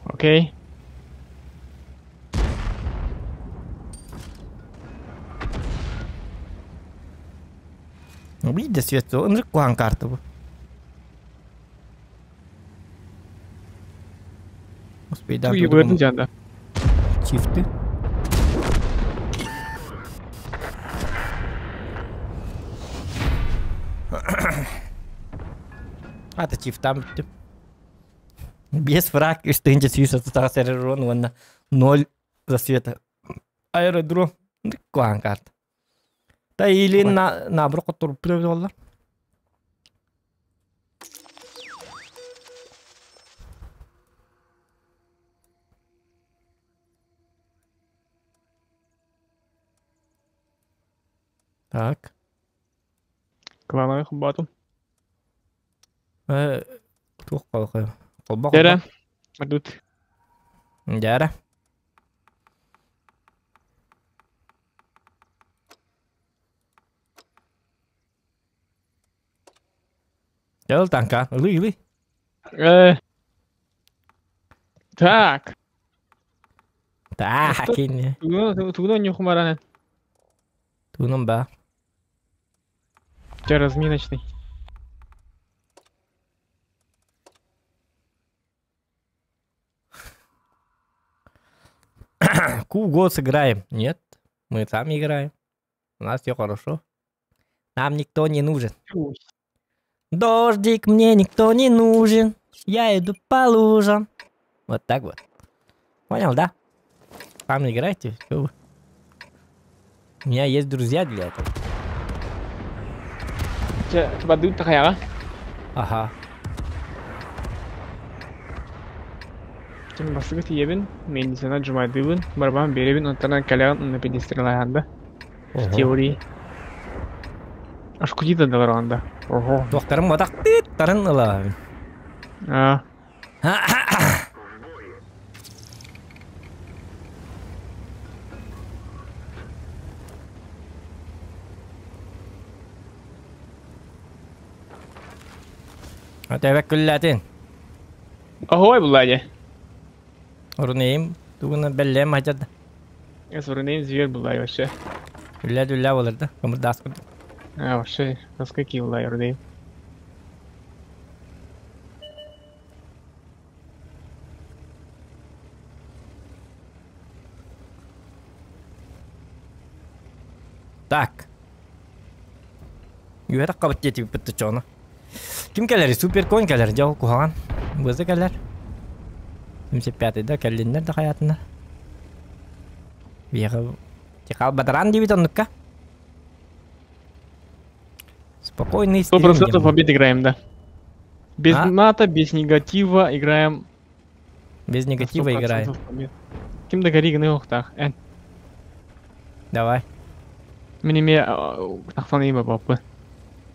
Окей. Биир свет ынырык куһаҕан карта бу. Успейдаан Туйбырдын жанда. Чифты. Ата чифтан бүттүм. Без фраг 3138 эрерон уонна 0 засвета. Аэродром. Куһаҕан карта. Та или на набор хотторуппут буолла. Так. Клановый хубатым. Туох холба Дәрә. Мардут. Дәрә. Дьэл танка. Ылы, ылы. Так. Так, кини. Тугуна нюхумаран. Тугунан ба. Че разминочный. Ку-год сыграем. Нет, мы сами играем. У нас все хорошо. Нам никто не нужен. Дождик, мне никто не нужен. Я иду по лужам. Вот так вот. Понял, да? Сами играйте. Всё. У меня есть друзья для этого. Ага. Ким бастыгы тиебин, медицина жумайдыбын, барбан беребин, онтан каляган на педистрелайанда. В теории. Аж кудита даларанда. Ого. Туохтарын батак тыттарын ыла. А. Атабак күлләтин. Охой булладе. Урнейм, тугуна бэллэм хачат. Эс урнейм зверь буллай вообще. Үллә дүллә болар да. Кымырдас курдук. А, вообще, насколько буллай урнейм. Так. Үөрэх кабыт диэтибиппит тучону. Ким кэлэр? Суперкон кэлэр. Дьэ ол куһаҕан. Бызы кэлэр. 75 да кэллиннэр да хайаатыннар. Биэхэ Тихал батаран диэбит оннукка. Спокойный стрим. 100% побед играем, да. Без А? мата, без негатива играем. Без негатива играем. Ким да гори гны охтах. Давай. Мне ме тахсан има папы.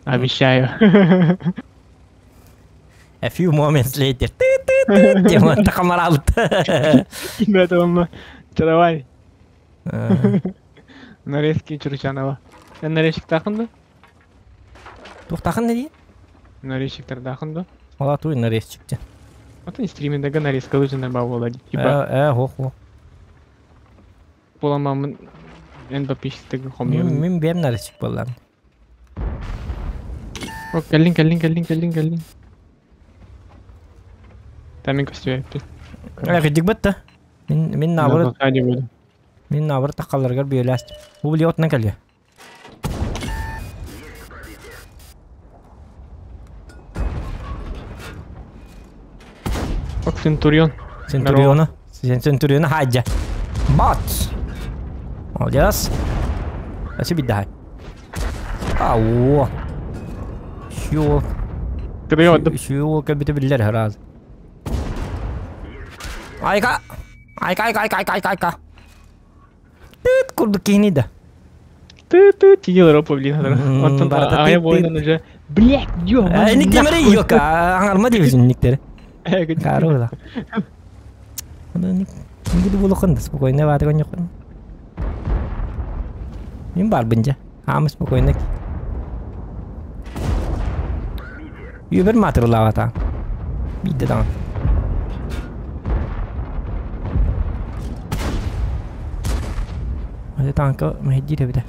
Обещаю. A few moments later. Ты-ты-ты. Тема тахамаралт. Ребята, он давай. Нарезки Чурчанова. Нарезчик тахынды? Туохтахын не дии? Нарезчиктер тахынды. Ола туй нарезчикте. Вот они стриминга нарезка лыжина бабула. Типа Хо-хо. Буламамын эн подписчиктер хомьем. Мин бэм нарезчик боллам. О, кэллин, кэллин, кэллин, кэллин, кэллин. Там мен көстүбэппин. Кырдьык бытта. Мин наоборот, мин наоборот таххалларыгар бүөлээстим. Бу били отунан кэлиэ. Ок, Центурион. Центуриону. Центуриону хаджа. Бат! Молодец. Спасибо, дай. Ау. Щё. Щё, как бы ты биллер раз. Айка! Айка, айка, айка, айка, айка, айка. Тыт, курдук киһини да. Ты тигил ропа, блин. Онтон аҕай буойнан уже. Блять, ё. Никтемери ёка, аңарма дейбизин никтери. Карыла. Буду булукун да спокойно бааты коньокун. Мин бар бынжа. Аамы спокойно. Юбер матырлавата. Бидде даҕан. Аты танка мэһдиир эбитэ.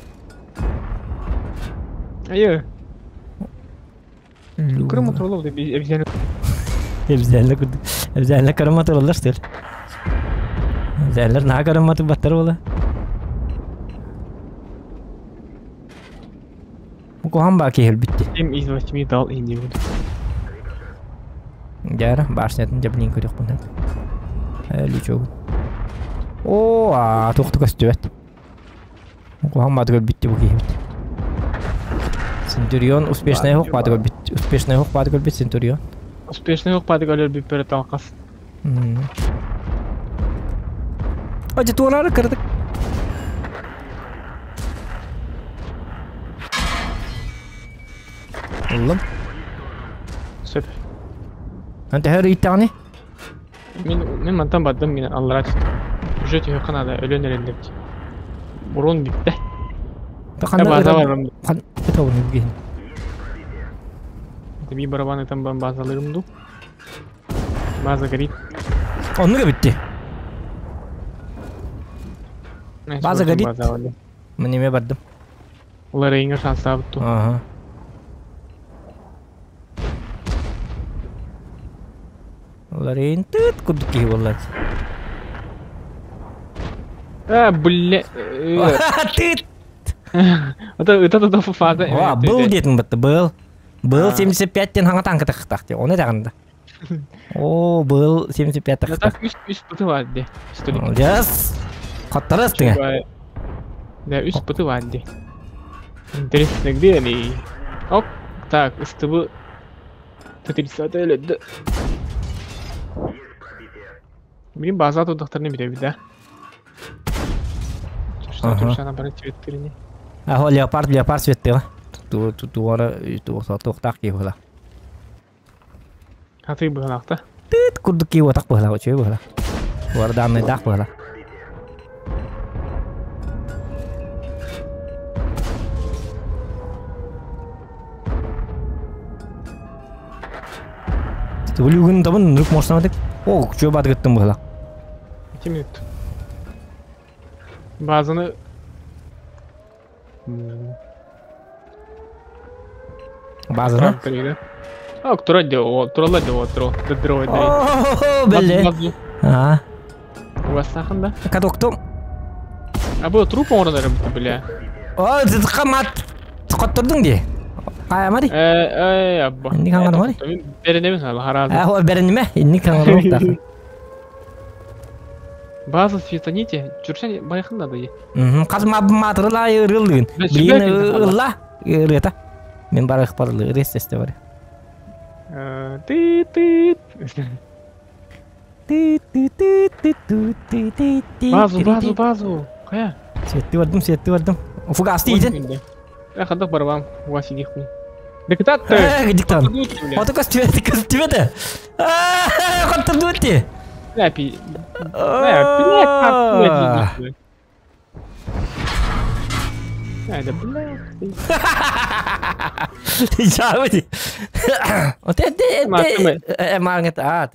Айы. Кырым моторлов деп обезьяна. Обезьяна курдук. Обезьяна кырым моторлар что ли? Обезьяналар наһаа кырым мотор буола. Куһаҕан баа киһи өлбүттэ. 7 из 8 дал и не буду. Дьара, башнятын дьэблин көрүөхпүн Лючогун. Оо, аа, туохту көстүбэт. Куһаҕан бааты көрбүттэ бу киһибит. Центурион успешный хоқ бааты көрбүт. Успешный хоқ бааты көрбүт Центурион. Успешный хоқ бааты көрбүт бөрө талқас. Ожи туорары кырдык. Ыллым. Сөп. Anta her иттаҕыный? Мин мантан бардым мин аллара түстүм. Уже түһүөххэ наада өлөн эрэллэр Урун бүттэ. Ханна База барам. Хан это он Би барабаны там базалырым ду. База горит. Оннуга бүттэ. База горит. Мен неме бардым. Улар эйиңер шанстаабыт ту. Ага. Ларин тыт курдук киһи буолла. А, бля. Тыт. Это это фаза. Ва, был диэтин бытты, был. Был 75 тен хаҥа танка тахтах ти. Оны тагында. О, был 75 тахтах. Так үс пыты бар ди. Молодец. Коттарас тыңа. Да, үс пыты бар ди. Интересно, где они? Оп, так, СТБ 130 эле. Блин, база тудахтарны билеби да. Что бары цветтерини. Ахо, леопард, леопард цветтега. Ту ту туара ту туохтаах киһи була. Хаты быһалаахта. Тыт курдук киһи уотах быһала, үчүгэй быһала. Уардаанныйдаах быһала. Өлүгүн табын нүк морсамадык. О, күчүө баатыгыттын быһала. 2 минут. Базаны Базаны? А, тура де, турала де, тура. Дыдырой О, билле. А. Уасахын да? Катоктум. А бу труп оңорон бля. О, зытка мат. Коттордуң ди. Каяма ди? Э, абба. Инник аңарма ди? Беренеме сала харазы. А, беренеме, инник аңарма. База светоните, чуршан байхын да ди. Каз матырла ырылдыгын. Билин ылла ырыта. Мен барых барлы ырестесте бар. Ты ты. Ты ты ты ты ты ты ты ты. Базу, базу, базу. Кая? Светти бардым, светти бардым. Фугасты иден. Я хадак барбам, фугас идихпин. Да кытаат ты. Диктант. Ото көстүбэт, көстүбэт. Контрдуэти. Бля, пи... Бля, бля, как Да, бля. Жабыти. Оте те маңет а.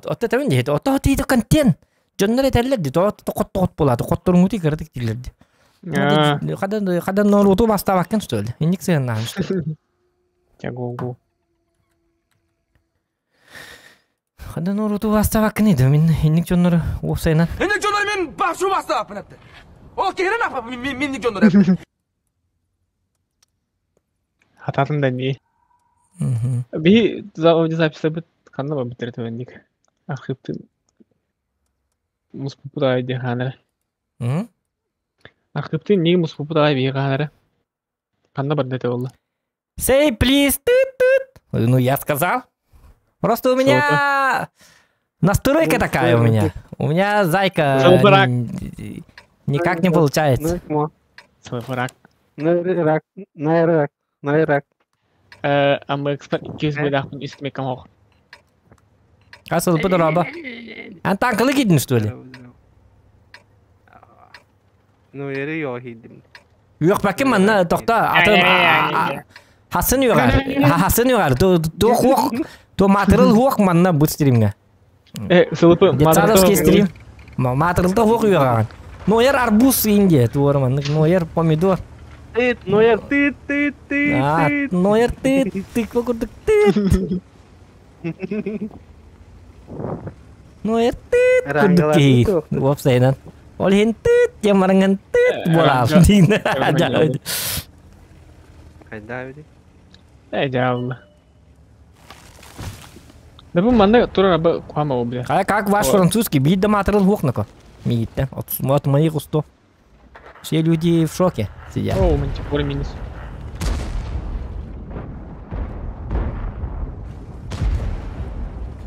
Оте тебин дихет. Ото тиит контент. Дьоннор этэллэр ди, тоҕо тохот буолааты, хотторуҥҥутуй кыратык дииллэр ди. Хадан хадан норуоту бастаабаккын что ли? Инник сыһыннаһын что ли? Тягогу. Хадан норуоту бастаабаккын иди, мин инник дьоннору уопсайынан. Инник дьоннор мен башу бастааппын этте. Ол киһирен апа мин инник дьоннор этте. Хататын да не. Би записабыт ханна барбыттар этэ Архивтын муспупут аҕай диэн хаанара. Архивтын миигин муспупут аҕай биһиги хаанара. Ханна барда этэ буолла? Say please, тут-тут. Ну, я сказал. Просто у меня настройка такая у меня. У меня зайка никак не получается. Рак. Рак. Рак. Рак. Ама эксперт 200 бедахпын истмекам ох. Асыл бу дороба. Ан танкылы кидин что ли? Ну, ери yok идим. Yok bakayım манна тохта атын хасын югар. Хасын югар. То то хуок то материал хуок манна бу стримге. Сылыпы Детсадовский стрим. Материалда хуок югар. Нояр арбуз инде туар маннык нояр помидор. Тыт, нояр тыт тыт тыт тыт. Нояр тыт тык курдук тыт. Нояр тыт курдук киһи. Уопсайынан. Ол иһин тыт диэн бараҥҥын тыт буолаабын диин. Хайда били? Дьаалла. Да бу манна турар аба куама бля. А как ваш французский? Биир да материал хуохнако. Мииттен. От моих устов. Все люди в шоке сидят. О, у меня теперь минус.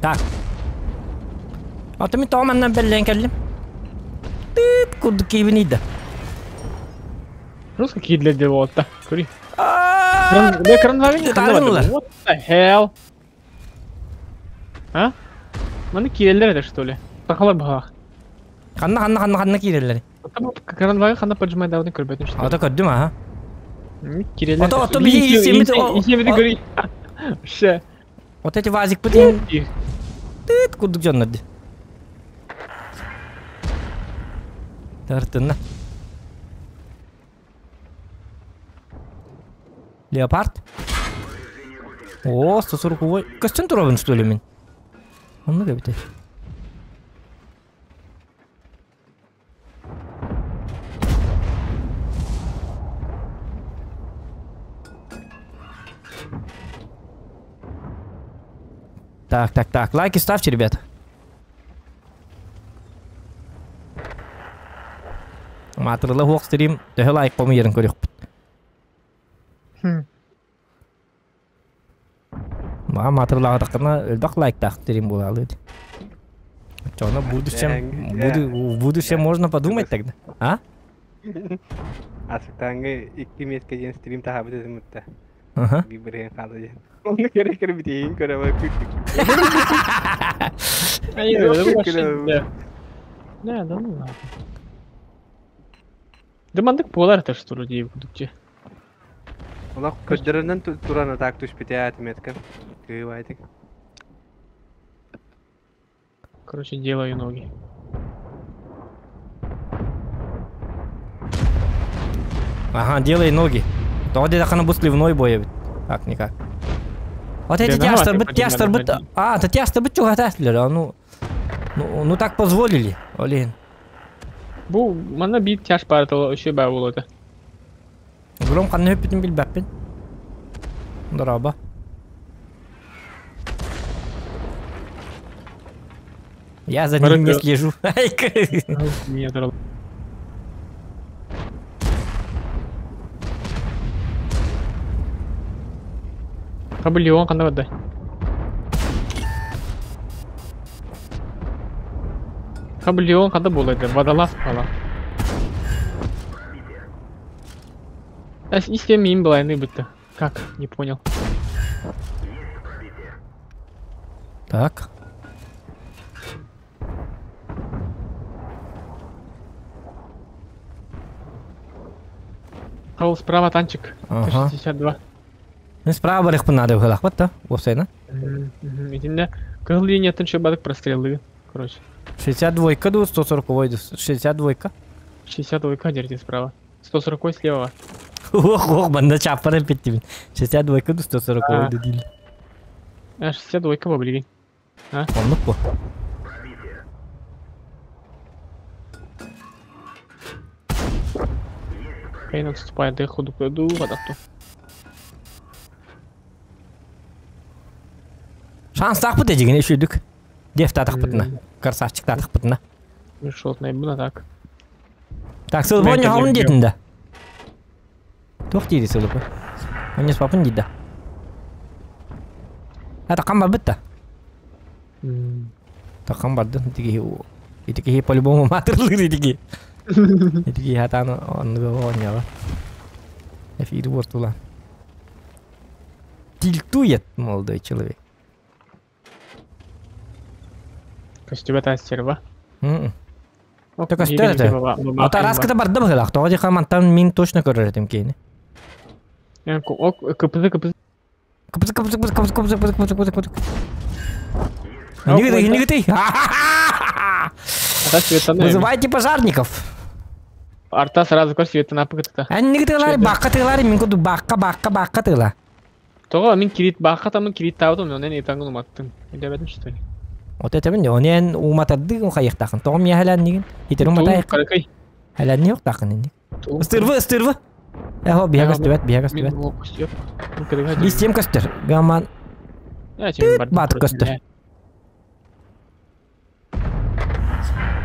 Так. А ты ми тооманнан бэллээн кэллим. Тыт курдук киибин Просто какие для девота. Кури. What the hell? А? Маны киирэллэр это что ли? Сахалар баҕах. Ханна ханна ханна ханна киирэллэр. Кранвага ханна поджимай көрбөтүм что. Ата көрдүм аха. Киирэллэр. Ото ото биһи исемит. Исемит көрүй. Вообще. Вот эти вазик бытын. Тыт курдук дьоннор. Тартынна. Леопард? О, 140. Костюм туровын, что ли, мин? Он много бит. Так, так, так. Лайки ставьте, ребят. Материалы хуох стрим. Төһө лайк помыйырын көрүөхпүт. Ма материалга тақына элбэх лайктаах стрим буолаалы. Чё, на будущем, в будущем можно подумать тогда, а? Асыктаңы 2 месяцке ден стрим таха бит мутта. Ага. Биберен халы ден. Оны керек керек битейин көрө күттүк. Да, да, ну ладно. Да мандык полар это что людей будут. Олақ көддөрөнөн туран так түшпүтэ метка. Кыыбайтык. Короче, делаю ноги. Ага, делай ноги. То где такана бу сливной бой. Так, никак. Вот эти тястер бит, тястер бит. А, это тястер бит чугатаслер, ну ну так позволили, Олин. Бу мана бит тяж партала еще ба болот. Гром канны хөппүтүн билбэппин. Дороба. Я за ним не слежу. Кабелион канда барды. Кабелион канда болайды. Водолаз бала. Әс истемейм былайны бітті. Как? Не понял. Так. Кол справа танчик. Ага. 62. Мен справа барыхпын надо выхлахпат да. Уопсайна. Итиннэ кыһыл линияттан шөбадык простреллы. Короче. 62 ду, 140 ду. 62. 62 держи справа. 140 слева. Ох, ох, банда чаппара петтибин. 62 ду, 140 ду дил. А, 62 баблиги. Оннук бу. Кейн отступает, да ходу пойду, вода-то. Шанс тахпыт эжигин үшүдүк. Деф татахпытына. Красавчик татахпытына. Мешот наибуна так. Так, сылбон Мен хаун кәдімгі. детинде. Тух дейді сылбы. Онес папын дейді. А такам бар бітті. Такам барды. Итиги итиги по-любому матырлыр итиги. Итиги хатаны онны оняла. Эфир бортула. Тильтует молодой человек. Костюм это стерва. М-м. Так, а что это? Ата раската барды быгылак. Тоҕо дии мантан мин точно көрөр этим кейни. КПЗ, КПЗ. Кыпсы кыпсы кыпсы кыпсы кыпсы кыпсы кыпсы кыпсы кыпсы. Не ты, не ты. Ата светана. Вызывайте пожарников. Арта сразу көр светана пыгытта. Эн тылар, бакка тылар, мин куду бакка бакка бакка тыла. Тоҕо мин кирит баахха тамын кирит таабытым, но мен итангын уматтым. Үдәбәдим что ли? Вот это мен онен уматарды хайыктакын. Тоҕом я хәлән нигин. Хитер уматай. Каракай. Хәлән юк такын инде. Ыстырвы, ыстырвы. Эхо, биягас төбәт, биягас Мин төбәт. ол көстү. Ну кадыга. Истем көстөр. Гаман Я тебе бар. бат көстөр.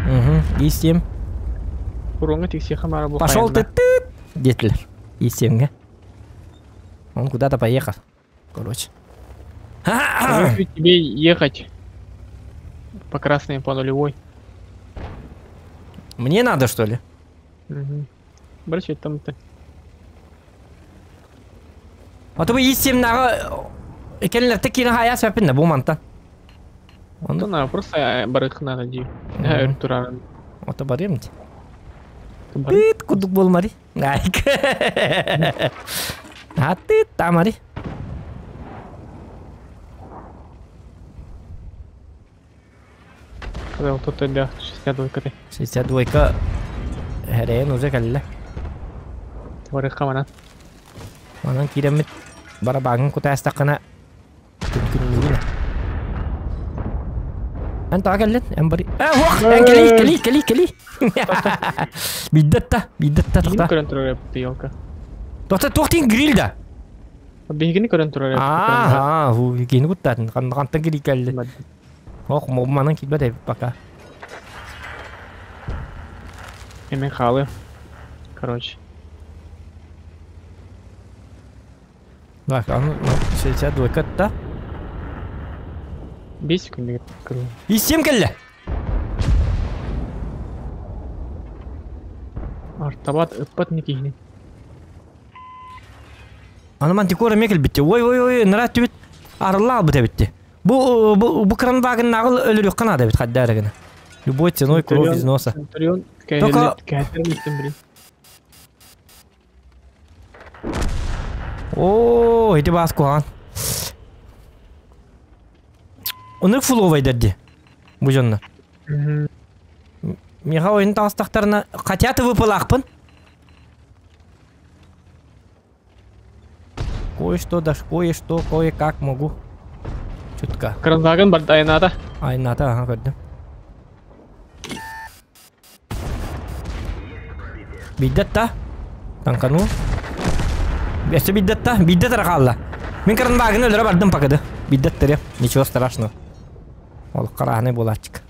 Угу, истем. Куронга тиксе хамара бу. Пошел ты тыт. Детлер. Истемге. Он куда-то поехал. Короче. Тебе ехать по красной по нулевой. Мне надо, что ли? Угу. Брать там-то. А то бы истем нага Экенлер текин хая сөпін бу мантан. Ну Онда на просто барых надо ди. Э, туран. Ото барым. Тыт кудук болмари. Айк. А ты тамари. Когда вот тут да, 62 ты. 62 Хәрәйен уже кәлле. Барых хамана. Манан киремит барабагын кутастакына күнкүннүгүнэ. Эн таа кэллин, эн бари. Э, хох, эн кели, кели, кели, кели. Биддетта, биддетта Бигини тохта. көрөн турар елка. Тохта, тохтин грилда. Бигини көрөн турар. Аа, ху, кини куттатын, кантан грил кэлли. Хох, манан килбет пока. Эмен халы. Короче. Так, аны 62 катта. 5 секунд. Истем кэлле. Артабат ыппат никихни. Аны мантикора мекел битти. Ой, ой, ой, нара түбит. Арылла бу битти. Бу бу бу кранваген нагыл өлөрүк кана да бит хаддарыгына. Любой ценой кровь из носа. Центурион. Только- блин. О, эти бас куан. Оны фуловай дерди. Бу жонна. Миха ойын тастақтарына хотя ты выпалақпын. Кое-что, да кое-что, кое-как могу. Чутка. Кранваген бар дайната. Айната, ага, көрдім. Биддетта. Танкану. Бесте биддетта, биддет рақалла. Мен кранваген өлірі бардым покады. Биддеттері, ничего страшного. Ол қарағаны болачык.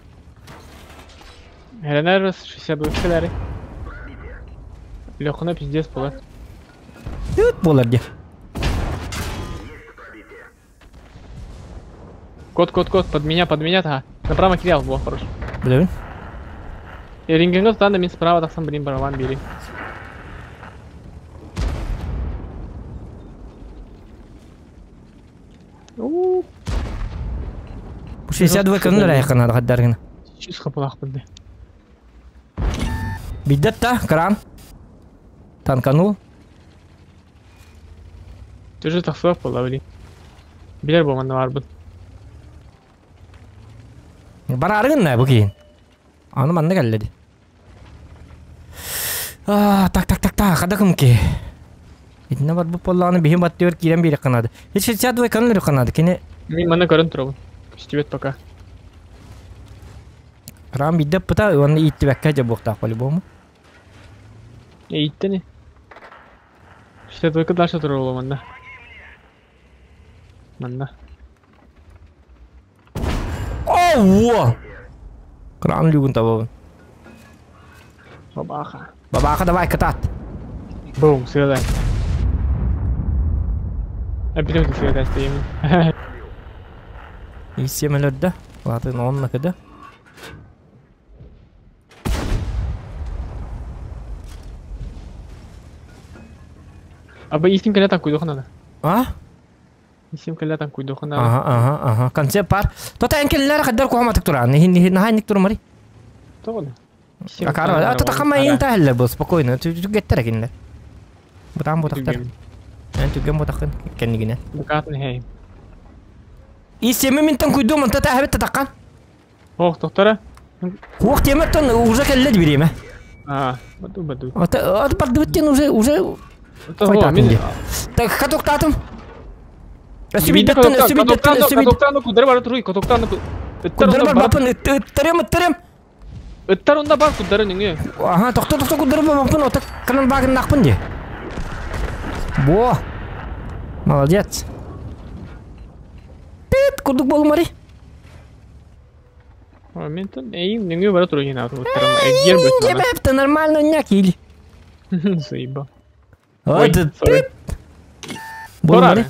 Хеленер 62 кэлэри. Лехуна пиздец была. Түт болар де. Кот, кот, кот, под меня, под меня, та. Направо кидал, во, хорош. Білемін. Рингенго станда мен справа тақсан блин барабан бери. Бу 62 көннөр айханады хаддаргына. Чис хапылаахпын да. Биддет та, кран. Танканул. Тоже тахсыбат буолла били. Билэр буолманна баарбын. Бараарыгын на бу киин. Аны манна кэллэ ди. А, так так так так, хада кымки. Итинне барбыт буоллаҕына биһим баттыгар киирэн биэриэххэ наада. 62 көннөрүөххэ наада. Кини Мин манна көрөн турабын. Көстүбэт пока. Рам биирдэ ыппыта уонна ииттибэккэ дьэ буохтаах по-любому. Ииттени. 62 дальше турар манна. Манна. О, Кран люгун табабын. Бабаха. Бабаха давай катат. Бум, сыадай. Опять сыадай стоим. Исемелерде. Латын онна кыда. Аба исим кэлэ там куйдуха надо. А? Исим кэлэ там куйдуха надо. Ага, ага, ага. Концепт пар. Тота энкеллер хаддар кухаматык туран. Хин хин нахайник турмари. Тоҕо? Акара, а тота хама ин тахеллер бу спокойно. Түгеттер кинилер. Бутан бутактар. Мен түгген бутакын кеннигине. Букатын хей. Исеме минтен куйдум, онта тахабет татаккан. Ох, доктора. Хуох теметтен уже келле биреме. А, баду баду. Ата ат бардыбыттен уже уже Қайтатын де. Так, хатоктатым. Өсүбидеттен, өсүбидеттен, өсүбид. Котоктан кудары бар туруй, котоктан Кудары бар бапын, ыттырым, ыттырым. Ыттар онда бар кудары неңе. Ага, тохто, тохто, кудары бар бапын, ота канан багын нақпын де. Во. Молодец. Тыт, курдук болмари. Мен тон эйим неңе бара туруй гена ыттарым. Эгер бөт. Ебепті нормально няк или. Заеба. Ой, sorry. тыт. Болмари.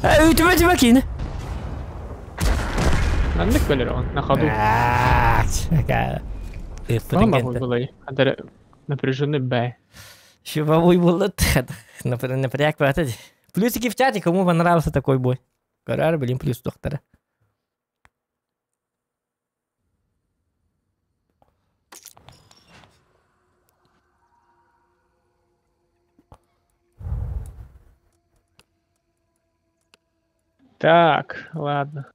Үтүмө түмө кийини. Нандык бөлөр он, на ходу. Мама было. Адар напряженный Б. Щебовой был напряг хватит. Плюсики в чате, кому понравился такой бой. Карар, блин, плюс доктора. Так, ладно.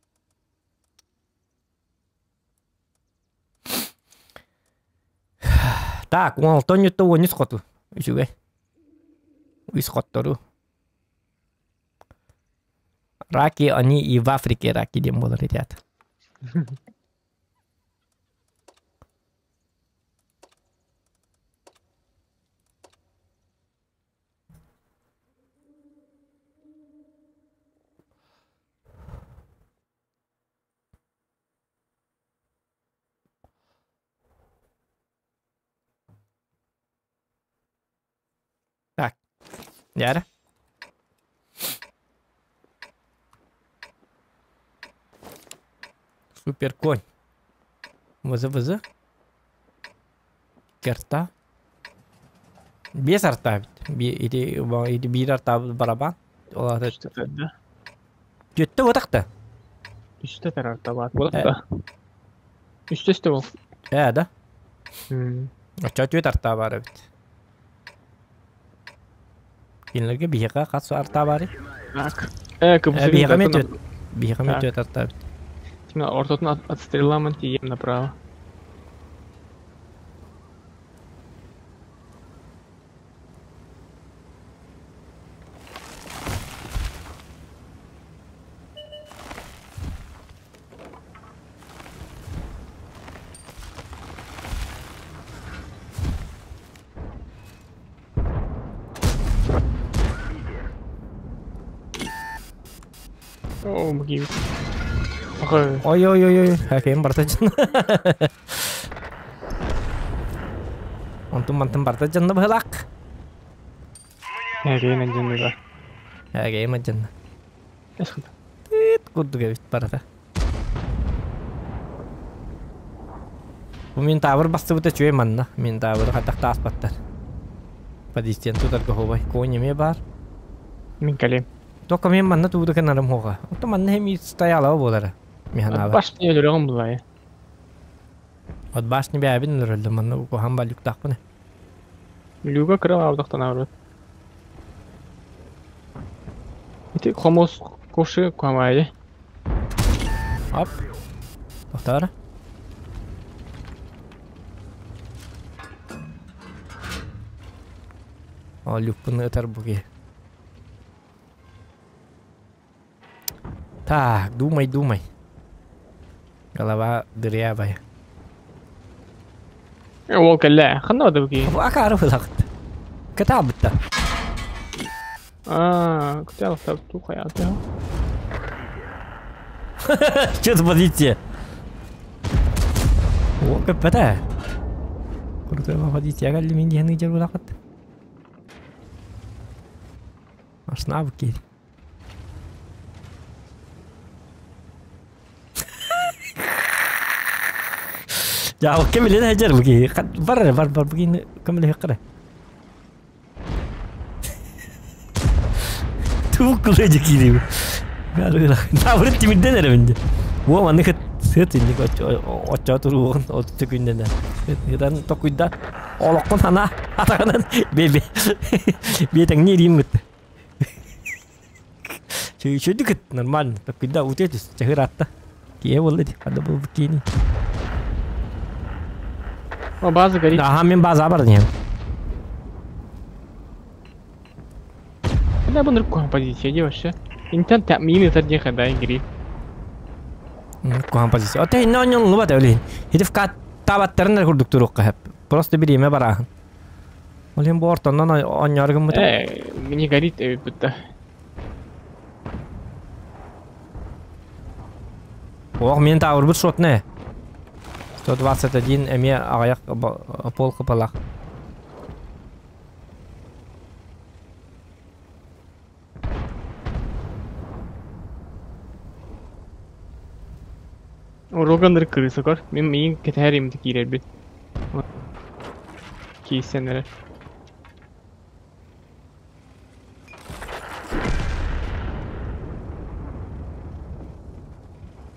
Так, он Антонио то не схоту. Үчүгэй. Үс хоттору. Раки, они и в Африке раки дем болар ребят. Так. Яра. Супер конь. ВЗ-ВЗ. Керта. Без арта. Или бир арта барабан. Олар. Да. Жетті отақта. Үстө тарарта бар. Болады да. Үстө үстө бол. Ә, да. Ача төт арта бар бит. Кинилерге биһиэхэ хас арта бары? Так. Биһиэхэ мен төт. Биһиэхэ мен төт арта бит. Ортотун от стреламын тием направо. О, моги. Ой-ой-ой-ой, хакем барта жан. Онтун мантын барта жанны быһылак. Хакем жанны да. Хакем жанны. Эсхыт. Тит курдук эбит барата. Бу мин табыр бастыбыта чүе манна. Мин табыр хатак аспаттар. Подистен тутар гохобай. Конь эме бар. Мин калем. Только мен манна тугу да гынарым хоға. Ото манна хеми стояла болара. Миханава. Башня өлөрөҕүн булай. От башня бэбин өлөрөлдө манна куһан ба люктахпын. Люга кыра авдахтан аврат. Ити хомос коши куамайы. Оп. Тохтар. О, люкпын ытар буги. Так, думай, думай. Голова дырявая. Ол кэллэ. Ханна бада буки? Бу акары булакт. Кытаабытта. Аа, күтэ ту хаята. Что за позиция? О, капета. Крутой позиция. Галли мен дияны жер булакт. Машина буки. Я кем билен хажар буки. Бар бар бар буки кем билен хакара. Тук кылы кири. Таврын тимирден эре Во маны хыт сыт инди очо туругун оту күнден. Ыдан токуйда олоккон хана атаганан бебе. Бетең не дейм бит. Чөйдүк нормально. Токуйда утетис чахыратта. Кие болду ди. Када бу кини. О, база горит. Аха мен база бар дем. Куда бы нырку позиция де вообще? Интен мины тардеха да игри. Кухан позиция. Оте инна оньон луба дәулин. Хидиф кат табаттарын курдук турукка хеп. Просто бир еме бараһын. Ол бу ортоннан оньоргын бут. Мне горит будто. Ох, мен тавыр бут шот не. 121 эме аяк пол кыпалак. Роганыр крыса кор. Мен миин кетерим кирер бит. Кейсенere.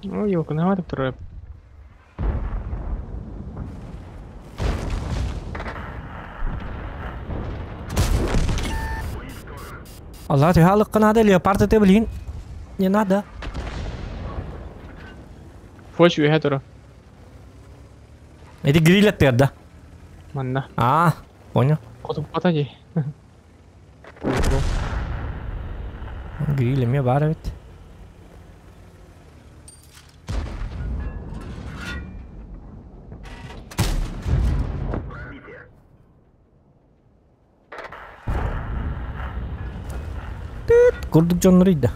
Ой, елка, наватып турар. Allah тихалык надо леопард это блин. Не надо. Фоч үйе тура. Эти гриль да. Манна. А, понял. Котуп ката же. Гриль эме бар бит. Түт, курдук жоннор да.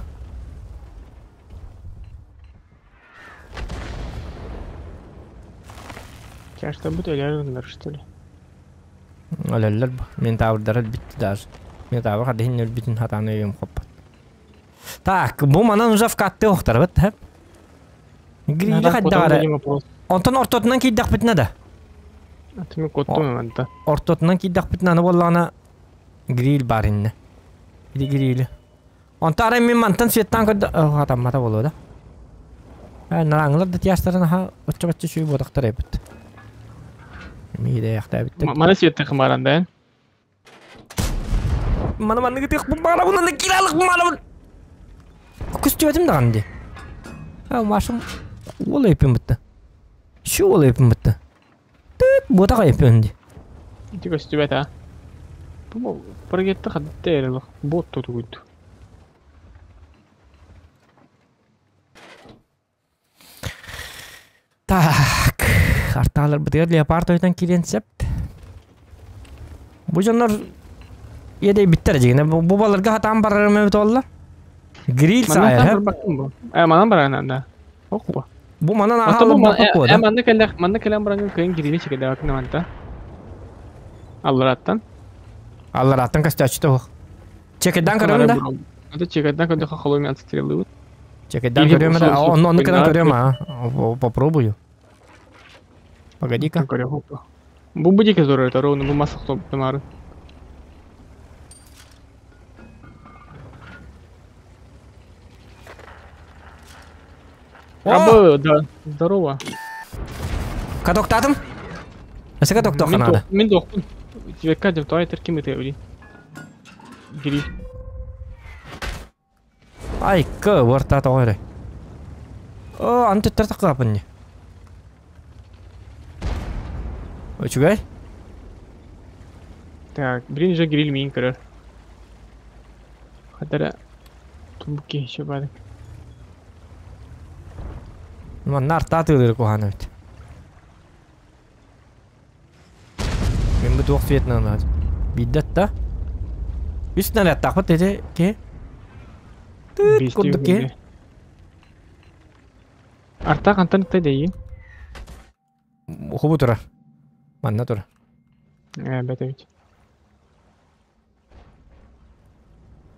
Чашта бут өлөрүндөр, что ли? Өлөллөр бу. Мен тавырдар битти даже. Мен тавыр хадын өлбитин хатаны өйөм хоппат. Так, бу манан уже в катты охтар бит, хеп. Грили хаддагара. Онтон ортотунан кийдак битне да. Атымы коттум манта. Ортотунан кийдак битне аны боллана гриль бар инне. Иди грили. Онта ара мен мантан светтан көрдө хатаммата болу да. Нараңылар да тиястарын ха оччо-бачча шүй бодактар эбит. Ми де яхта бит. Мана светте хымаран да. Мана мана гытык бу бара буны киралык мана бу. Көстүбөтүм да канды. А машым ол эпим битти. Шу ол эпим битти. Түт бота эпим ди. Ити көстүбөт а. Бу прогетте хадды эрелик. Бот тутугуйт. Так, арталар битер леопард ойтан кирен септ. Бу жоннор еде биттер жигине. Бу баларга хатан барар мөбүт олла. Гриль сайыр. Э, манан баран да. Окпа. Бу манан ахалым бакпа да. Э, манна келе, манна келе баран кыйын грили чеке бакын манта. Аллараттан. Аллараттан костячты ох. Чекедан көрөм да. Ата чекедан көрдө хохолуми отстрелывают. Чекедан көрөм да. Он он көрөм а. Попробую. Погоди-ка. Бу будике здорово, это ровно бу масах топ тамары. Абы, да, здорово. Катоктаатым? Өссө катоктуохха Мин наада. Мин туохпун. Тибекка деп тоҕо этэр ким ытыа били. Гири. Айка, уорта тоҕо эрэ. О, аны төттөр таххаапын не. Үчүгэй. Так, блин же гриль миин көрөр. Хадара тубуки еще баар. Манна артаа тыылыр куһаан эбит. Мен бу туох светынан надо. Биирдэ да. Үс нарядтаахпыт ити киһи. Тыыт курдук киһи. Арта хантан ытта дейин? Хубу турар. Манна турар. Э, бэт эбит.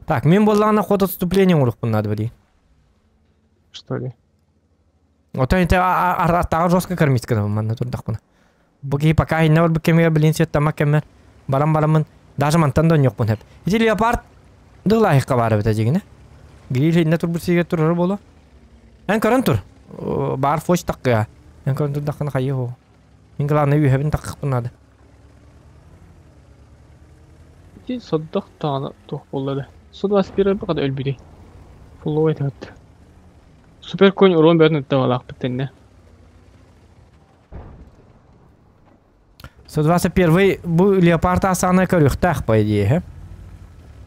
Так, мен буоллаҕына ход отступление оҥоруохпун наада билигин. Что ли? Оттон ити артааҕы жестко кормить гынабын манна турдахпына. Бу киһи пока иннэ барбыт кэмигэр билин сиэттаммат кэммэр баран бараммын даже мантан да онньуохпун сөп. Ити леопард дылаахикка баар эбит дьигинэ. Гриль иннэ турбут сиигэр турара буолуо. Эн көрөн тур. Баар фоч таккыа. Эн көрөн турдаххына хайыы оһо. Мин главное үөһэбин таккыахпын наада. Ити соддох даҕаны туох буолла да. 121 баҕада өлбүтүй. Фулловай таһыт. Супер конь урон бөтөн ыттабалаахпыт тэннэ. 121 бу леопард асаана көрүөхтээх по идее.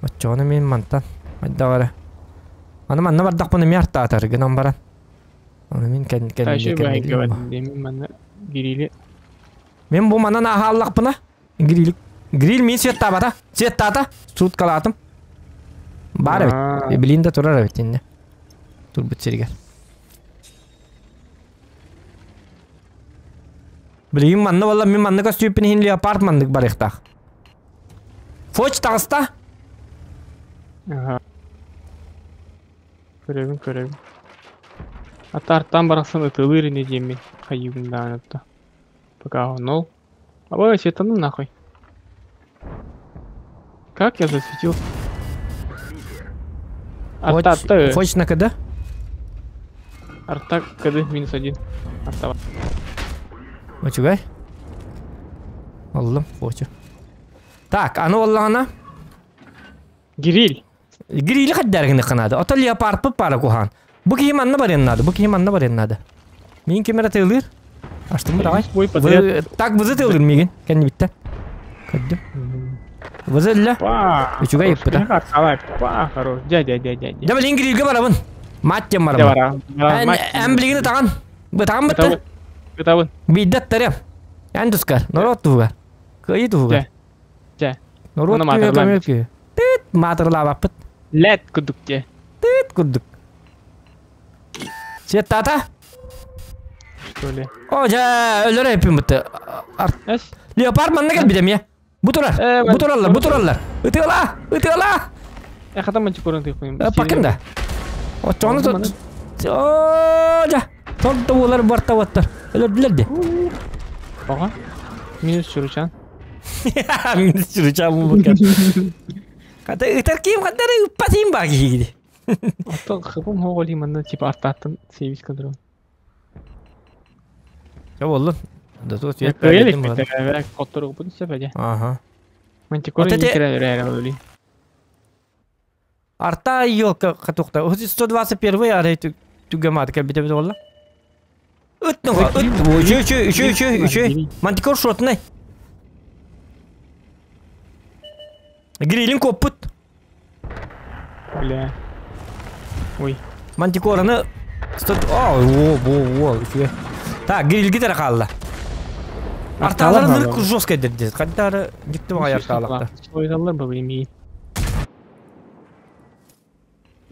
Оччоҕуна мин мантан айдаҕара. Аны манна бардахпына эмиэ артаатар гынан баран. Аны мин кэн кэн Мен манна гирили. Мен бу манан ааһааллахпына гриль гриль мин светтаабата. Светтаата. Суткалаатым. Баар эбит. Билин да турар эбит инне. Турбут сиригэр. Билигин манна буолла мин манна көстүүппүн иһин леопард маннык барыахтаах. Фоч таҕыста. Аха. Көрөбүн, көрөбүн. Атаартаан барахсан ытылыыр ини диэммин хайыыбын даҕаны отто. Пока нол. Абай, светану нахуй. Как я засветил? Арта, арта. Фоч на КД? Арта КД минус один. Арта. Үчүгэй. Аллым, фочу. Так, аны оллаҕына. Гириль. Гирили хаддаргыны канады. Ото леопард пара кухан. Бу киһи манна барыан наада, бу киһи манна барыан наада. Мин ким эрэ тыылыыр? Аштым давай. Так вызы тыылыыр миигин. Кэнни битте. Көрдүм. Вызы өллө. Үчүгэй ыппыта. Па, хорош. Дя, дя, дя, дя. Дя билин грилге барабын. Мат диэн барабын. Эн билигин ытаҕан. Бытаҕан бытты. Ытабын. Биирдэ аттарыам. Эн тускар. Норуот туһугар. Кыайыы туһугар. Дьэ. Норуот күүһэ көмүөл күүһэ. Тыт маатырылаабаппыт. Лэт курдук дьэ. Тыт курдук. Светтата? Что ли? О, дьэ, өлөр эппин бытты. Леопард манна кэлбит эмиэ. Бу турар. Бу тураллар, бу тураллар. Ытыала! Ытыала! Э, хатан манчы көрөн тыйпын. Пакын да. Оччону тут. О, дьэ. Торда буолар барта буоттар. Өлөрдүлэр ди. Ага. Минус чуручан. Минус чуручан бу Хата ытар ким хатары ыппатыйм баа киһигиди. Оттон хыпым хоҕоли манна типа артааттан сейвис кадырым. Чэ боллун. Да тут свет Хотторугуппут сөп эдэ. Ага. Мантикор кирэ Арта елка хатухта. 121 арай түгэмат кэлбитэ бит болла. Ыт нуга, ыт. Үчү, үчү, үчү, үчү, үчү. Мантикор шотнай. Грилин коппут. Бля. Ой. Мантикораны... О, о, о, о, үчүгэй. Так, грилги тара хаалла. Артаалар нырк жестко дерди. Хаддары дикти баҕай артаалахта. Сойдаллар ба билим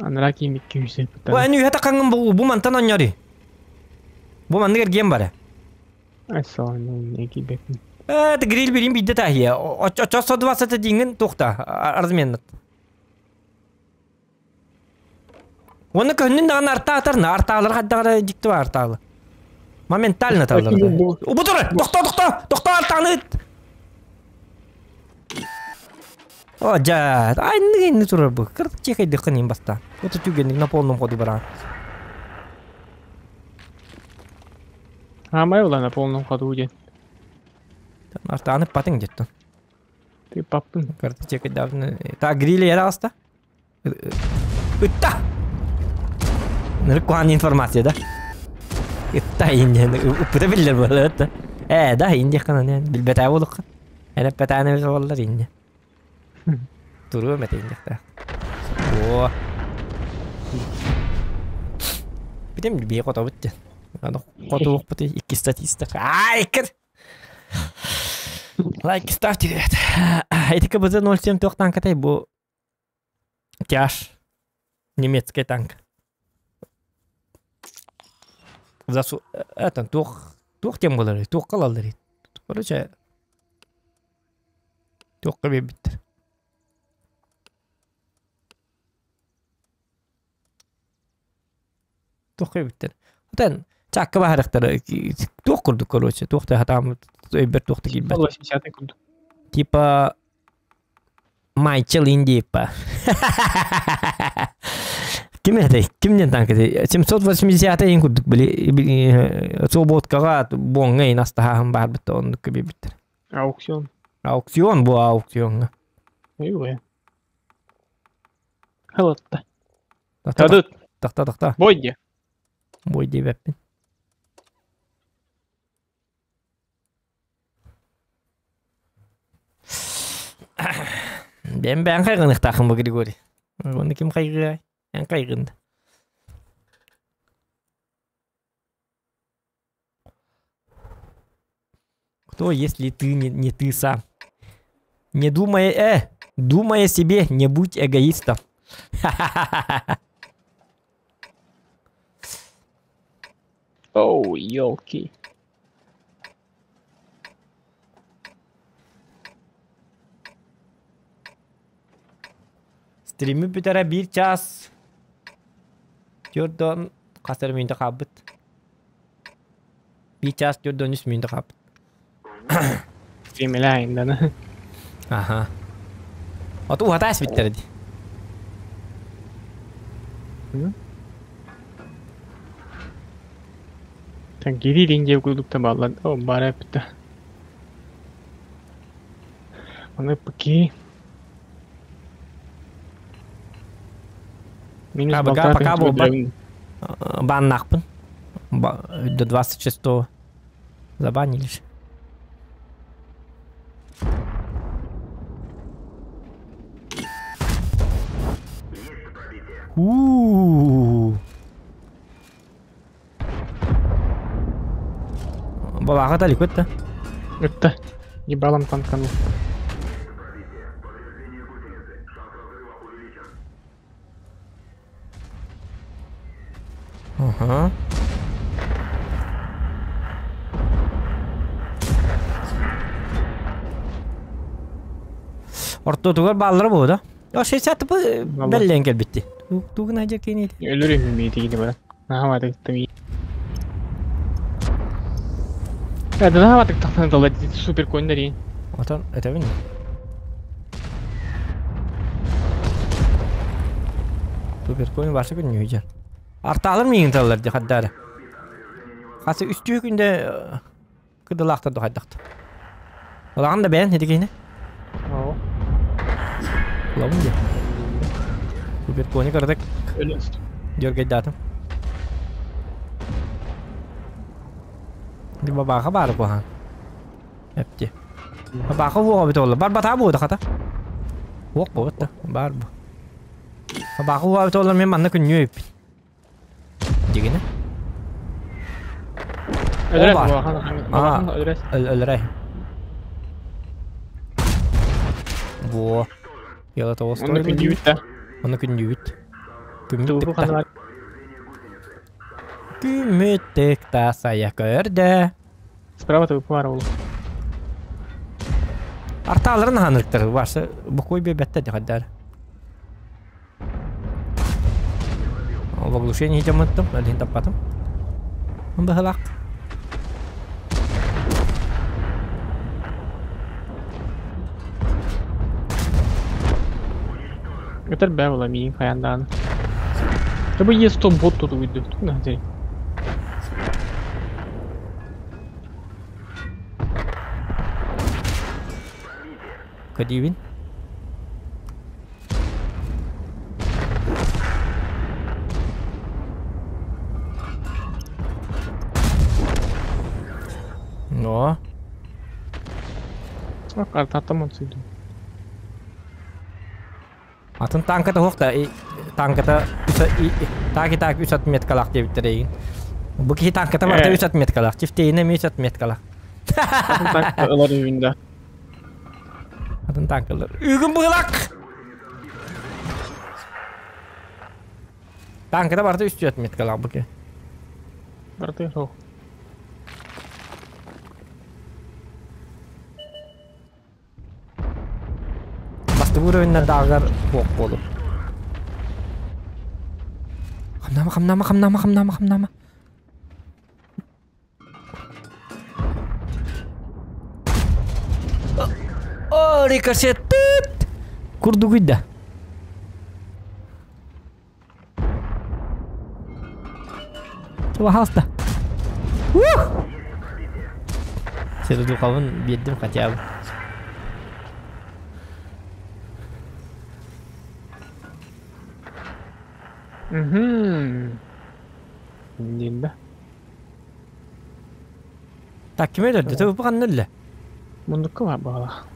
Анара ким икки үсэ. Бу эн үһэ такаңын бу бу мантан онньори. Бу маннык эргиэн бара. Ассалам эки бекин. Э, гриль билим бидде тахия. Очо 120 диңин тухта разменнат. Оны көннүн даҕаны артаатар, артаалар хаддагара дикти бар артаалы. Моментально талар. Бу тур, тохто, тохто, тохто артааны. О, жа, ай, не турар бу. Кырт чекай дыкын им баста. Вот түгенник на полном ходу бара. Хаамай була на полном ходу диэн. Артааны патын деттон. Ты паппын. Карточка давно. Та гриль я аста. Ытта! Нырыккухан информация да? Ытта инде. Уппута биллер буолар ытта. Э, да, инде ханан билбэтээ буолукка. Энэппэтээне биле боллар инде. Туруо мете инде. О. Битем бие котобут ден. Аны котуукпут икки статиста. Ай, кир. Лайк ставьте, ребят. Эти КБЗ 07 туох танкатай бу тяж. Немецкий танк. Засу... Это, туох... Туох тем болар, туох калалар. Короче, туохка биэрбиттэр. Туохка биэрбиттэр. Отон чаакка баһарыктар туох курдук, короче, туох да хатаам өйбөр туох да киирбэт. 180 курдук. Типа Майчел Индипа. Ким это? Ким не танк это? 780 ең курдук били свободкаға боңга инастаһаһын бар бит оннук кебибиттер. Аукцион. Аукцион бу аукционга. Ой. Халатта. Тахта Тадыт. тахта тахта. Бойде. Бой диэбэппин. Бэм бээн хайгыныхтаахын бу Григорий. Оны ким хайгыай? Эн хайгында. Кто, если ты не ты сам? Не думая, думая о себе, не будь эгоистом. Оу, елки. Стрими бүтәрә бир час. Төрдөн касыр минутта кабыт. Бир час төрдөн үс минутта кабыт. Стримилайн, да. Аха. Оту хатас биттерди. Так, гири ринге курдук та баллар. О, бара битте. Оны пки. Минус Пока, болта пока буолбат. Баннахпын. До 26 забанили же. У-у-у. Балаға далеко это. Это ебалом танкану. Ага. Ортотугар баллар бу да. О 60 бу беллен келбитти. Тугун ажа кенет. Өлөр эми тигини бара. Нахаматык тами. Это нахаматык тахтан дала супер кондари. Отон это вин. Супер коин башы күн үйжер. Арталыр миң таллар ди хаддары. Хасы үстүү күндө кыдылактыр да хайдакты. Улаган да бән хедигене. Оо. Лабын ди. Супер коини кырдык. Жөргөйдатым. Ди бабаха бар бухан. Эпти. Бабаха буга бит олла. Бар бата бу да хата. Ок бу бит. Бар бу. Бабаха буга бит олла мен манна күн нүйп. Дигене. Өлөр бар. бабахан өлөр. Өлөрәй. Во. Яла того Оны стоит. күн дүйүт да. Оны күн дүйүт. Тугу ханар. Күмүттек та сая көрдө. Справа тугу бар ол. Арталарын ханырыктар башы букой бебетте дихаддар. В оглушении жамыттым, әлін таппатым. Бахалак. Өтөр бә була миң хаяндан. Табы е 100 бот тут уйду. Тут на день. Көдүүбүн. Но. Картаттан мансыйдым. Атын танката суох да, танката таки так үс отметкалаах диэбиттэр эйигин. Бу киһи танката барыта үс отметкалаах. Чифтейин эмиэ үс отметкалаах. Атын танка ылар үһүн да. Атын танкалар. Үгүн быгылак! Танката барыта үс отметкалаах бу киһи. Барыта суох. Бастакы уровеннардааҕыгар суох буолуо. Хамнаама, хамнаама, хамнаама, хамнаама, хамнаама. О, рикошет! Курдугуйда. Пожалуйста. Ух! Сердуховын биэрдим хотя бы. Угу. Диэн да. Так, ким өлөрдө? Төбө ханна өллө? Мундукка бар баҕалаах.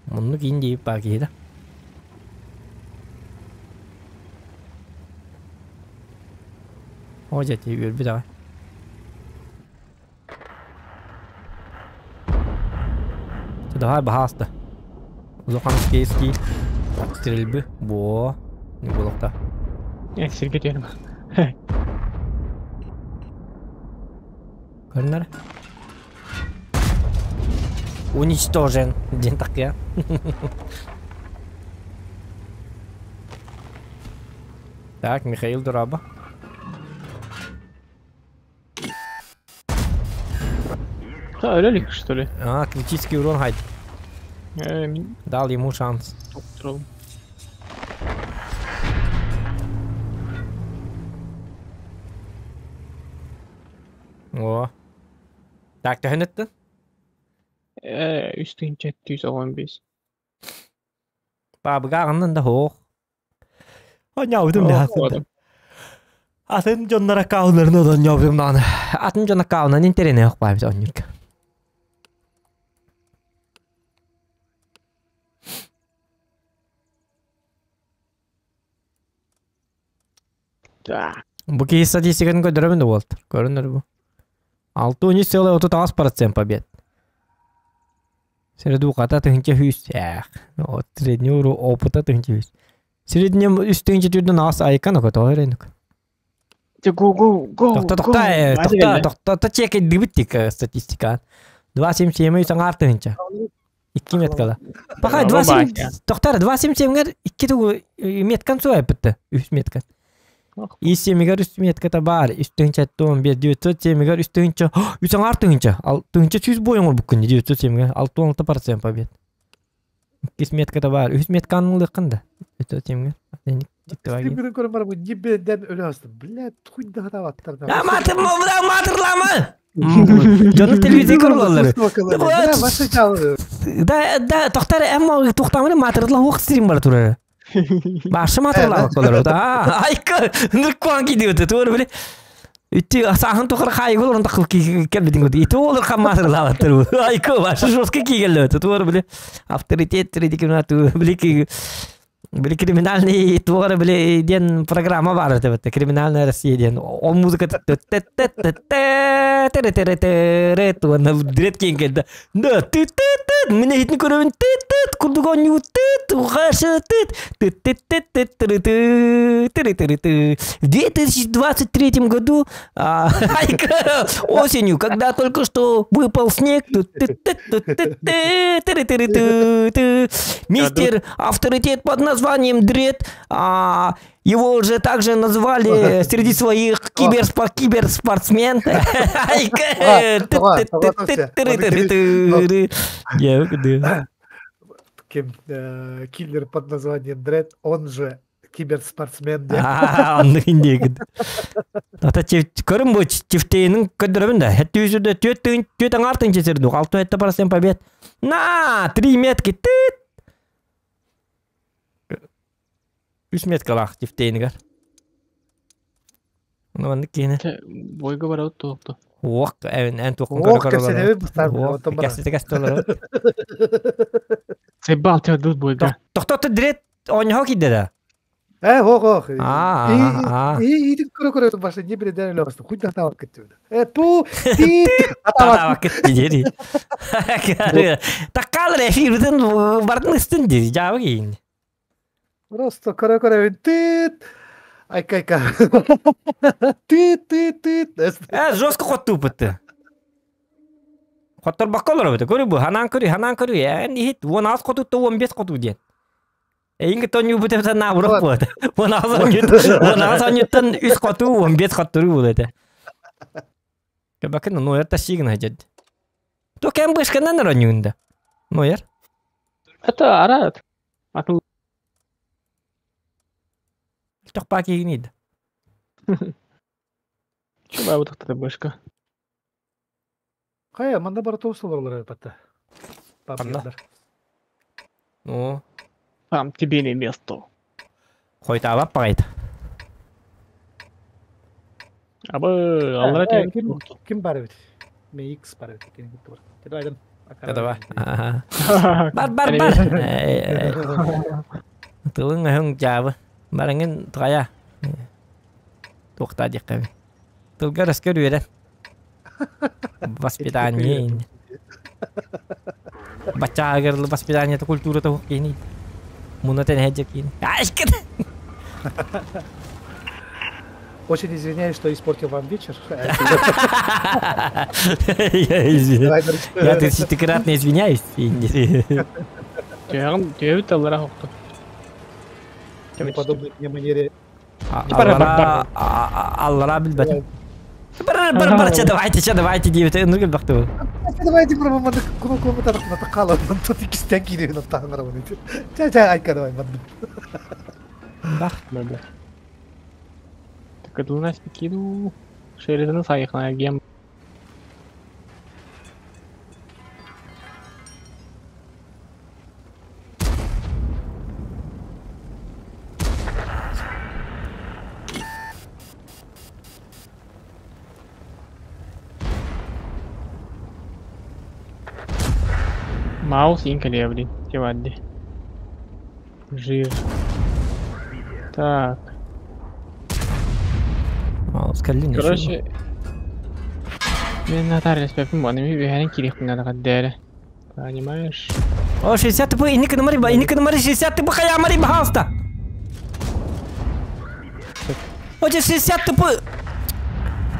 Муннук иин диэбит баа киһи да. Оо дьэ ити үөрбүт аҕай. Давай баһаалыста. Улахан скейский стрельбы. Во, не буолуохта. Э, сиргэ түһэрим. Көрүнэр. Уничтожен диэн такыа. Так, Михаил Дураба. Да, өлө что ли? А, критический урон хайд. Дал ему шанс. О. Так, төһөн ыттын? Үс тыһыынча 715. Баабыга аҕыннын да суох. Онньообутум да атын. Атын дьоннор аккауннарын онньообутум даҕаны. Атын дьон аккаунан интернет yok баабыт онньурга. Так. Бу киһи статистикатын көрдөрөбүн да буолтар. Көрүнөр бу. 6,38% побед. Средухата 1100. Эх, вот средний опыта 1100. Среднем үс тыһыынча түрдэн аас айкан око тоҕо эрэнүк. Го го го. Тохто тохто тохто тохто та чекайдыбыт тик статистика. 2,77 үс аҥаар тыһыынча. Икки меткала. Пока 2,7 тохтар 2,77 икки тугу меткан суайпытты. Үс метка. Ис семигэр үс метката баар. Үс тыһыынча 15 907 үс тыһыынча үс аҥаар тыһыынча. Ал тыһыынча сүүс буойуҥ орбуккун 907 6,6% побед. Иккис метката баар. Үс метканы ылыаххын да. 907 Стримгерин көрөн барабын нибеден өлө астым. Блядь, хуй да хатабаттар. А матыр матырлама! Дьону телевизор көрөллөр. Да, да, тохтар эмма тухтамын матырла хук стрим бар турар. Башы матырла колор. А, айка, ныркуан кидиөтө туор биле. Ити саһын тухар хайгы олорун такыл келбитин көтү. Ити олор кам матырлабаттыр. Айка, башы жестко кийгеллөтө туор биле. Авторитет тредикимнату биле Били криминальный туора били диэн программа баар этэ Криминальная Россия диэн. Ол музыка уонна дрет киэн кэлдэ. Да ты ты ты мин иһитин көрөбүн ты ты курдук оонньуу ты хашы ты ты ты ты ты ты ты ты ты В 2023 году осенью, когда только что выпал снег, мистер авторитет под названием Дред, его уже также называли среди своих киберспортсмен. Киллер под названием Дред, он же Киберспортсмен диэн. Оннук индиэгин. Ата көрүм бу чифтейінің көдөрөбүн да. Хэтти үсүдө түөт тыын түөт аңар тыын чесерду. Алты этте процент побед. На, три метки тыт. Үс меткалаах чифтейнигер. Ну маннык киһини. Бойга барабыт туохту. Уох, эн туохкун Ох, кэпсэнэбин быстар оттон баран. Кэсте кэсте олорор. Сайба алтыадыт бойга. Тохтотто дирет оонньоһо киирдэ да. Э, ох, ох. Аа, И көрө көрө башы не биле дәл олорсун. Хуй да тавак кетти. Э, ту, ти, атавак кетти дери. Таккалыр эфирден бардын үстүн ди, жабы кийин. Просто көрө көрө тыт. Айка-айка. Тыт, тыт, тыт. Э, жестко хоттупытты. Хоттор бакка олорор бит. Көрү бу, ханан көрү, ханан көрү. Эн ихит 16 хотутта 15 хоту диэн. Эйинге тонью бутепта на урок буолат. 16 оньюттан 3 хоту, 15 хоттору буолат. Кебакын нойер тасигин хажад. То кем бышканан ронюнда. Нойер. Это арат. Атын Тохпа кигинид. Чуба бутахта башка. Кая, манда бар тоғыз олар батта. Канда? Ну, Там тебе не место. хойтаба пагайт. Абы, аллара Ким ким бар бит? Мен X бар бит. Ким бар? Давай, Давай. Бар бар бар. Тылың өң жабы. Барыңын тғая. Тоқта дек қабы. Тылга рәскер үйрен. Воспитание. Бача агырлы воспитание культура та хуккени. Муна тен хеджек кини. Айкын. Очень извиняюсь, что испортил вам вечер. Я извиняюсь. Я тридцатикратно извиняюсь. Түйәгін түйәбіт аллара хоқты. Подобной мне манере. Аллара билбетим. Бар бар бар, че давайте, че давайте дейбит. Нургел бакты. Давайте пробуем кнопку натакала. Тут икстен кири натангара. Ча ча айка давай. Бар. Такадылна киду. Шеридini сайықна гем. Маус инкале, блин, тевадди. Жир. Так. Маус каллин. Короче, мен нотариус пепим, аны ми бэхэнин кирих надо каддere. Понимаешь? О, 60 тп, иника на мариба, иника на мари 60 тп, хая мариба хаста. О, 60 тп.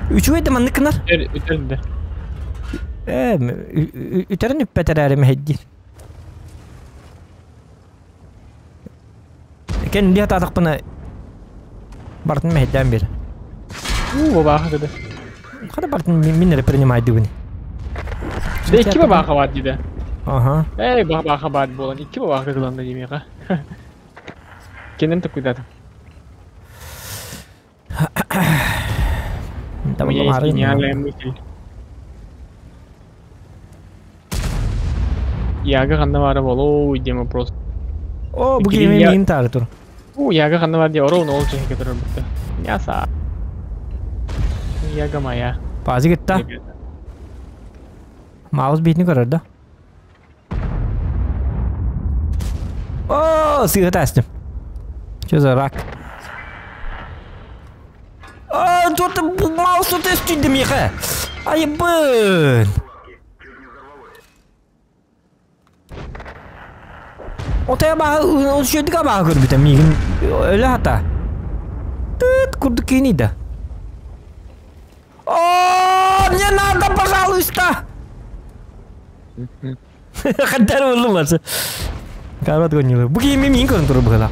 Үчү эдем анныкынар. Үтер, Э, үтерин үппетерәрим хедди. Кен дия татакпына бартын мехедден бир. У, баха кыды. Хада бартын миннere принимай дубни. Де iki баха бар диде. Ага. Эй, баха бар болан. Iki баха кыдыланда демеға. Кенем такуйдады. У меня есть гениальная мысль. Яга ханна бары болу, идем просто. О, бу кеме мин тары тур. У, яга ханна бар де, ору нол чехе кетір бітті. Яса. Яга моя. Пазы кетті. Маус битini көрөр да. О, сыға тәстім. Че за рак? О, тут маус тут өстүйді меха. Айбын. Отая баға, өшөдіға баға көрбітім, мигін өлі хата. Тыт, курдук кейниді. О, мне надо, пожалуйста! Хаттар болдым барсы. Карбат гонилы. Бу кейме мин көрін тұры бұғыла.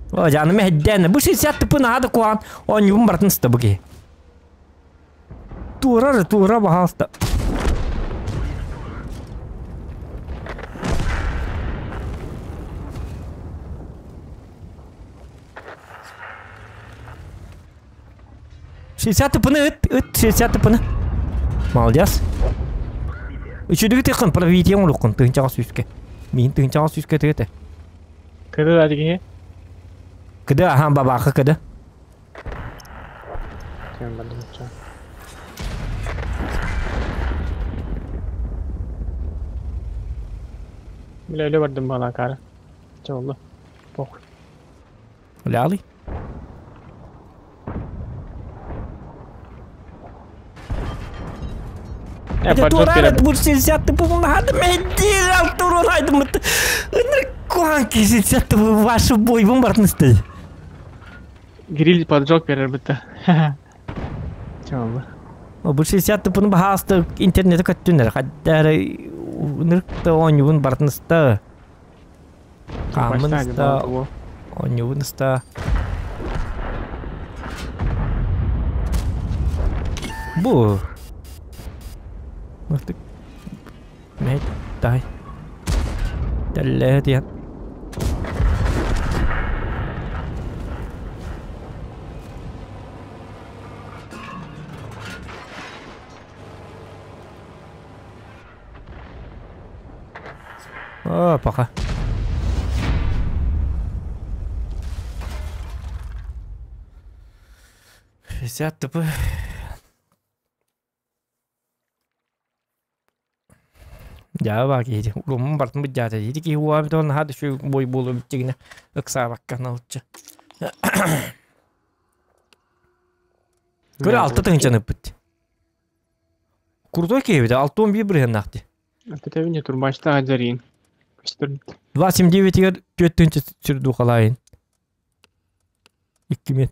О, жаным әддәні. Бу 60 тыпы нады қуан. О, нюбын бартын сты бұ кей. Тура, тура бағалысты. 60 тыпыны ыт, ыт 60 тыпыны. Молодец. Үчүдүгү тыхын, пробитие оҥоруккун, тыһынчаҕа сүүскэ. Миин тыһынчаҕа сүүскэ тыгыты. Кыды да киһи. Кыды, ахан бабаахы кыды. Бля, өлө бардым балакара. Чоллу. Похуй. Ляли. Вашу бойбун бартын Гриль поджог берер бітті. Чоллу. Бу 60 тыпыны баһаасты интернети көттүнер. Хаддары ынырыкта оонньугун бартыныста. Хааммыныста оонньугуныста. Бу. Мыртык. Мэт тай. Тэллэ диэн. О, пока. Шестьдесят тп. Дьаа киһи урумун бартын быдьаата ити киһи уабитон хады шу бой болу биттигине ыксаабакка налчы. Көрө алта тыһынчаны ыппыт. Крутой киһи бит 6-11 бырыһаннаахти. Атытабин турбашта хаджарин. Көстөр. 2.79-гер 4 тыһынча сүрдүү халайын. 2 мет.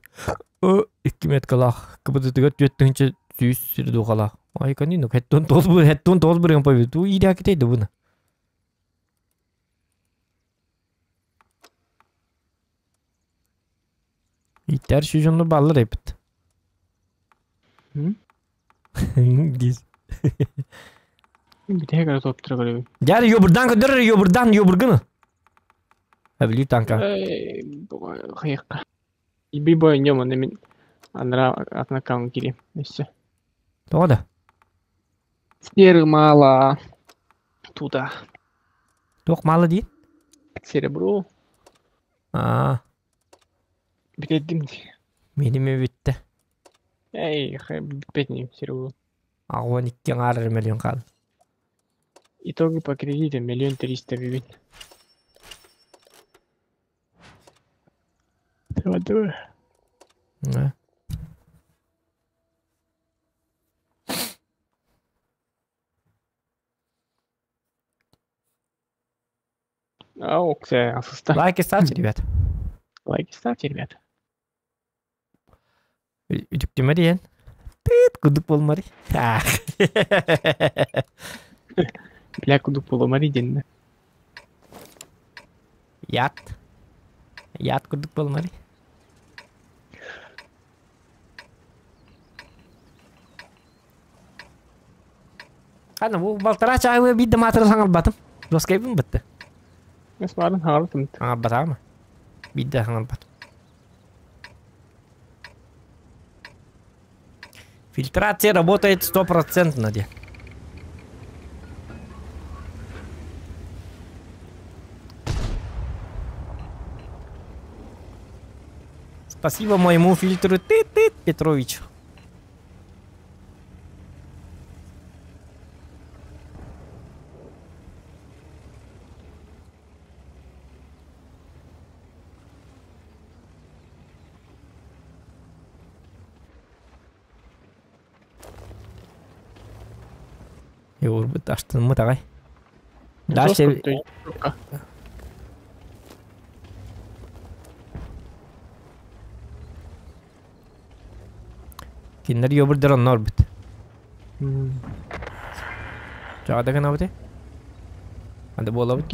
2 мет калах. Кыбытытыгар 4 тыһынча сүүс сүрдүү халах. Ай канину хеттон тоз бу хеттон тоз бырыһан пабит. Ту ида китей дубуна. Иттер шүжүнү баллар эпит. Диз. Битеге кара топтура көрөбүн. Жары йобурдан көдөр йобурдан йобургыны. Әбили танка. Хайыкка. Би бой нем мен андра атна кам кири. Эссе. Тоға да. Серы мало. Туда. Тоқ малы дейін. Серебро. Аа, Битеддим. меніме бітті. Эй, битпетним серебро. Ағуан иккен арыр миллион қалды. Итоги по кредитам 1 300 000 бибин. Давай, давай. Да. А, оксе, асыста. Лайки ставьте, ребят. Лайки ставьте, ребята. Үтүктүмэ диэн. Тыт кудук болмари. Бля, куду поломари денне. Ят. Ят кудук болмари. Қана бу балтара чайы бидде матыры саңалбатым. Доскайбын бітті. Эс барын хаалытым. Аңалбатамы? Бидде аңалбатым. Фильтрация работает стопроцентно, де. Спасибо моему фильтру ты Петрович. Йорбут аштын мы тагай. Дальше киннер йобурдар оннор бит. Чагада гана бите. Анда бола бит.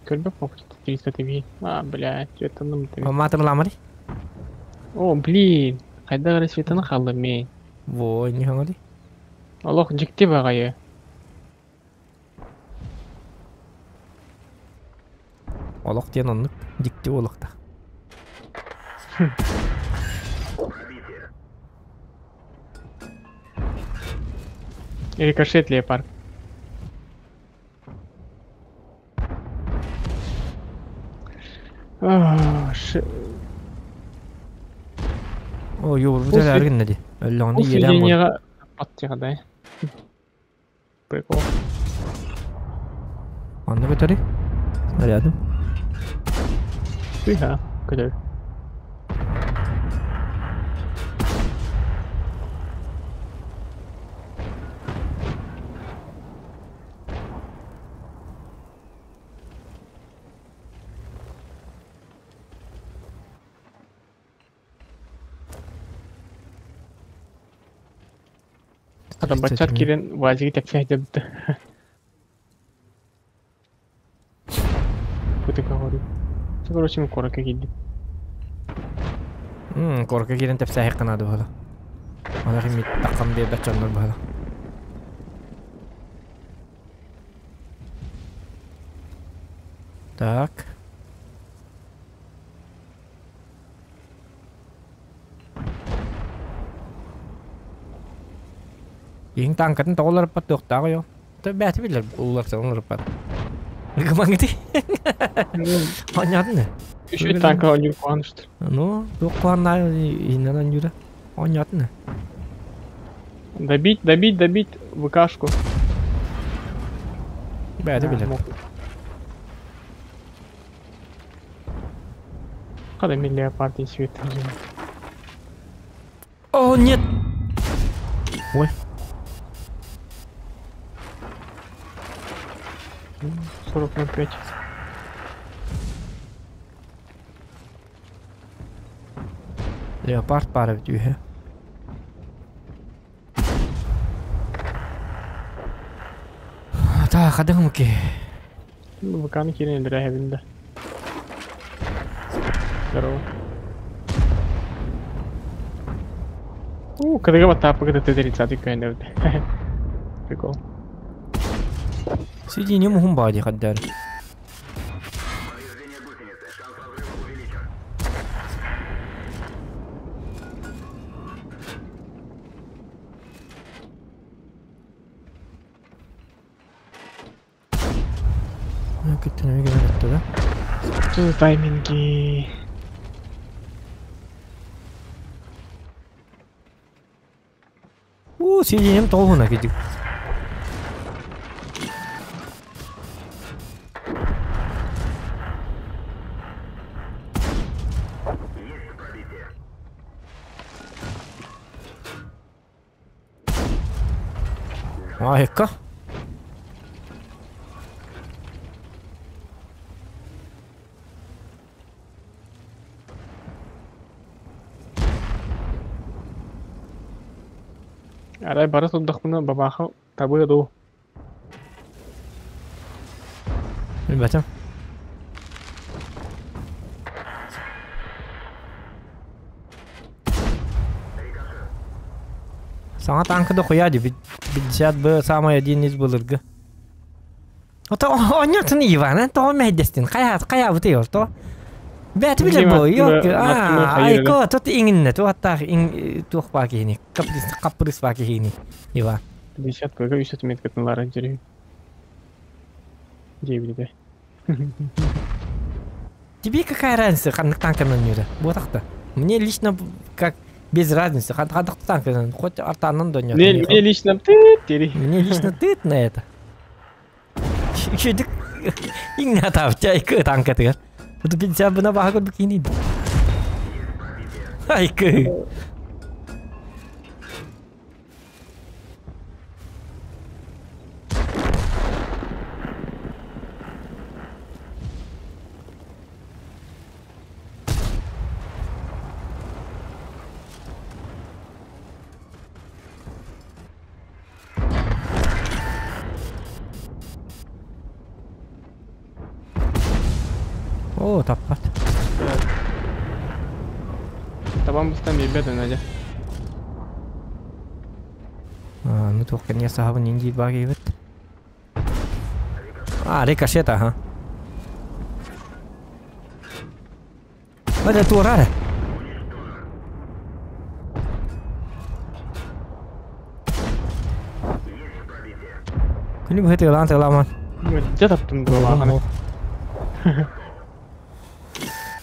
Көрбөк попыт 300 ТВ. А, блядь, это нам ты. Матыр ламари. О, блин. Кайда гара светаны халды мен. Во, не хаңали. Аллах жикти багайы. Олох диэн оннук дикти олохта. Рикошет леопард. О, ёбур, бу эргинне ди. Өллөҕүнэ иэдээн буол. Аттыга Прикол. Онно көтөрүй? Рядом. Тыга, көтөр. Баччат киирэн УАЗигы тэпсэ сылдьыбыт. Пытыка говорю. Короче, куоракка киирдим. Куоракка киирэн тэпсээһик наада буола. Онох имит таххан биэрбэт дьоннор буола. Так. Иһиҥ тааҥкатын тоҕо уларыппат туохтааҕый ол? Бэйэтэ биллэр уларсан уларыппат. Гымаҥыты. Оонньоотун да? Үчүгэй тааҥка оонньуур куһаҕан устар. Ну, туох куһаҕаннаах иһинэн оонньуура. Оонньоотун да? Добить, добить, добить ВКшку. Бэйэтэ билэр. Хада мен леопард свет. О, нет! Ой. 40,05. Леопард пара бүтүүһэ. Та хадыҥ ки. ВК-ны киирэн өлөрө да. Здорово. У, кадыга баттааппа кытта 30 көһүнэбит. Прикол. Сиденье муһун баadi хаддар. Кыттын өйгө да. Что за тайминги? У, сиденьем толгуна кидик. Айка. Арай бара турдахпына бабааха табыа дуу. Билбэтим. Саҥа танка да хуя ди 50 б самый один из былыргы. Ото оонньоотун Иван, тоҕо мэһэйдэстин? Хайа хайаабыты ол то? Бэт билэр бу, yok. Айко тут иҥинне, туаттаах иң туох баа киһини. Каприс каприс баа киһини. Иван. 50 б үс меткатын жүрү. Диэбитэ. Тебе какая разница, ханнык танканан оонньуура? Буотахта. Мне лично как без разницы, ханнык танканан, хоть артанан да оонньуу. Мне лично ты тери. Мне лично ты на это. Үчүдүк иҥнэ атаабыт айкы танкатыгар. Бу 50 бына баха көрбүт киһини. Айкы. О, таппат. Табан быстан биэрбэт Надя. А, ну туох кэнниэ саһабын индии баа киһибит. А, рикошет, ага. Это туора. Күнү быһа тыалаан тыалааман. Дьэ таптым дуолааханы.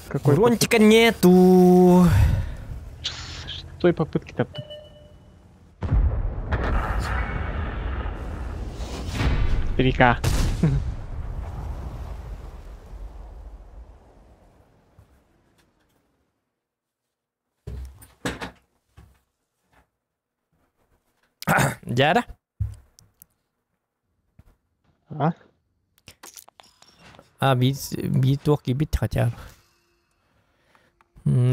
Какой Урончика нету. Шестой попытки таптым. 3К. Дьара? А? А, биир, биир туох киирбит хотя бы.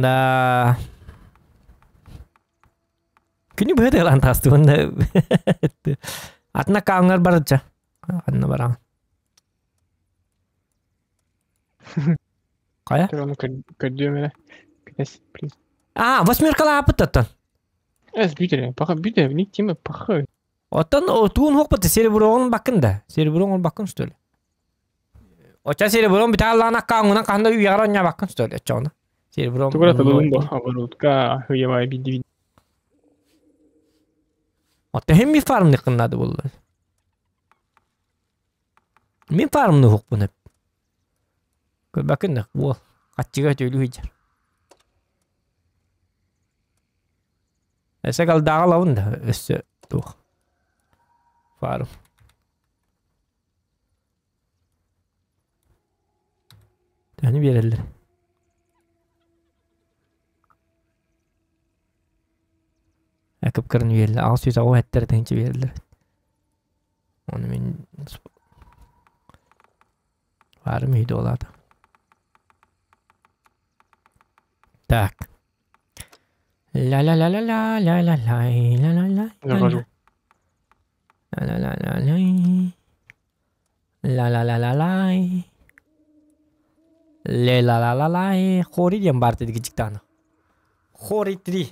Да. Күнү быһа тыалаан таастыбын да. Атына кааҥҥар барыча. Ханна бараҕын? Хайа? Ону көрдүөм эрэ. Кэтэс, please. А, восьмеркалааппыт оттон. Эс бүтэр, паха бүтэр, не тема паха. Оттон туун хуохпут сереброҕун баккын да. Сереброҕун баккын что ли? Оча сереброн бүтааллаан аккааҥҥынан хаһан да үйэҕэр оонньообаккын что ли оччоҕуна? Серебром Тугура тылын бу оборудка хуевай бидди. Оттон хим ми фармныххын наада буолла. Мин фармны уһукпун эп. Көрбөккүн да уол хаччыга төлүү сылдьар. Өссө галдааҕа ылабын да өссө туох фарм. Төһөнү биэрэллэр? Кып-кырын биэрэллэр. 808 эттэр тыһыынча биэрэллэр. Ону мин баарым үһү дуолаата. Так. Ля-ля-ля-ля-ля, ля-ля-ля, ля-ля-ля. Захожу. Ля-ля-ля-ля-ля. Ла-ла-ла-ла-лай. Ле-ла-ла-ла-лай. Хори диэн баар дии дьиктаана. Хори 3.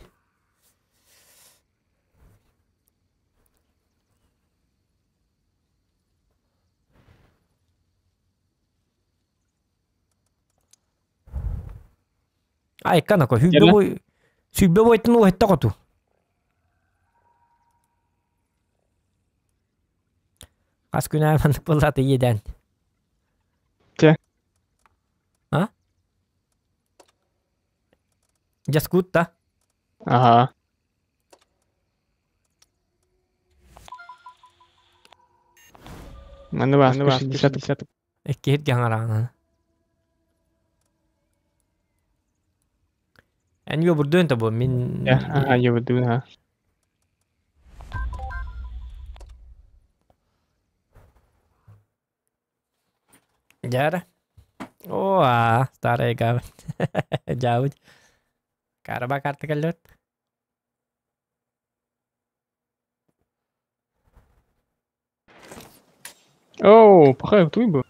Айка нако сүүрбэ бой сүүрбэ бойтун уһетте хоту. Хас күн аайы маннык буоллаата иэдээн. Чэ. А? Дьаскут да? Ага. Манна бааска 60. Икки хаҥараана. Эн йобурдуун тобу мин Ага, йобурдуун ха. Дьара. О, а, старая гавань. Дьаабыт. Караба карта кэллэт. Оо, пахай туй бу.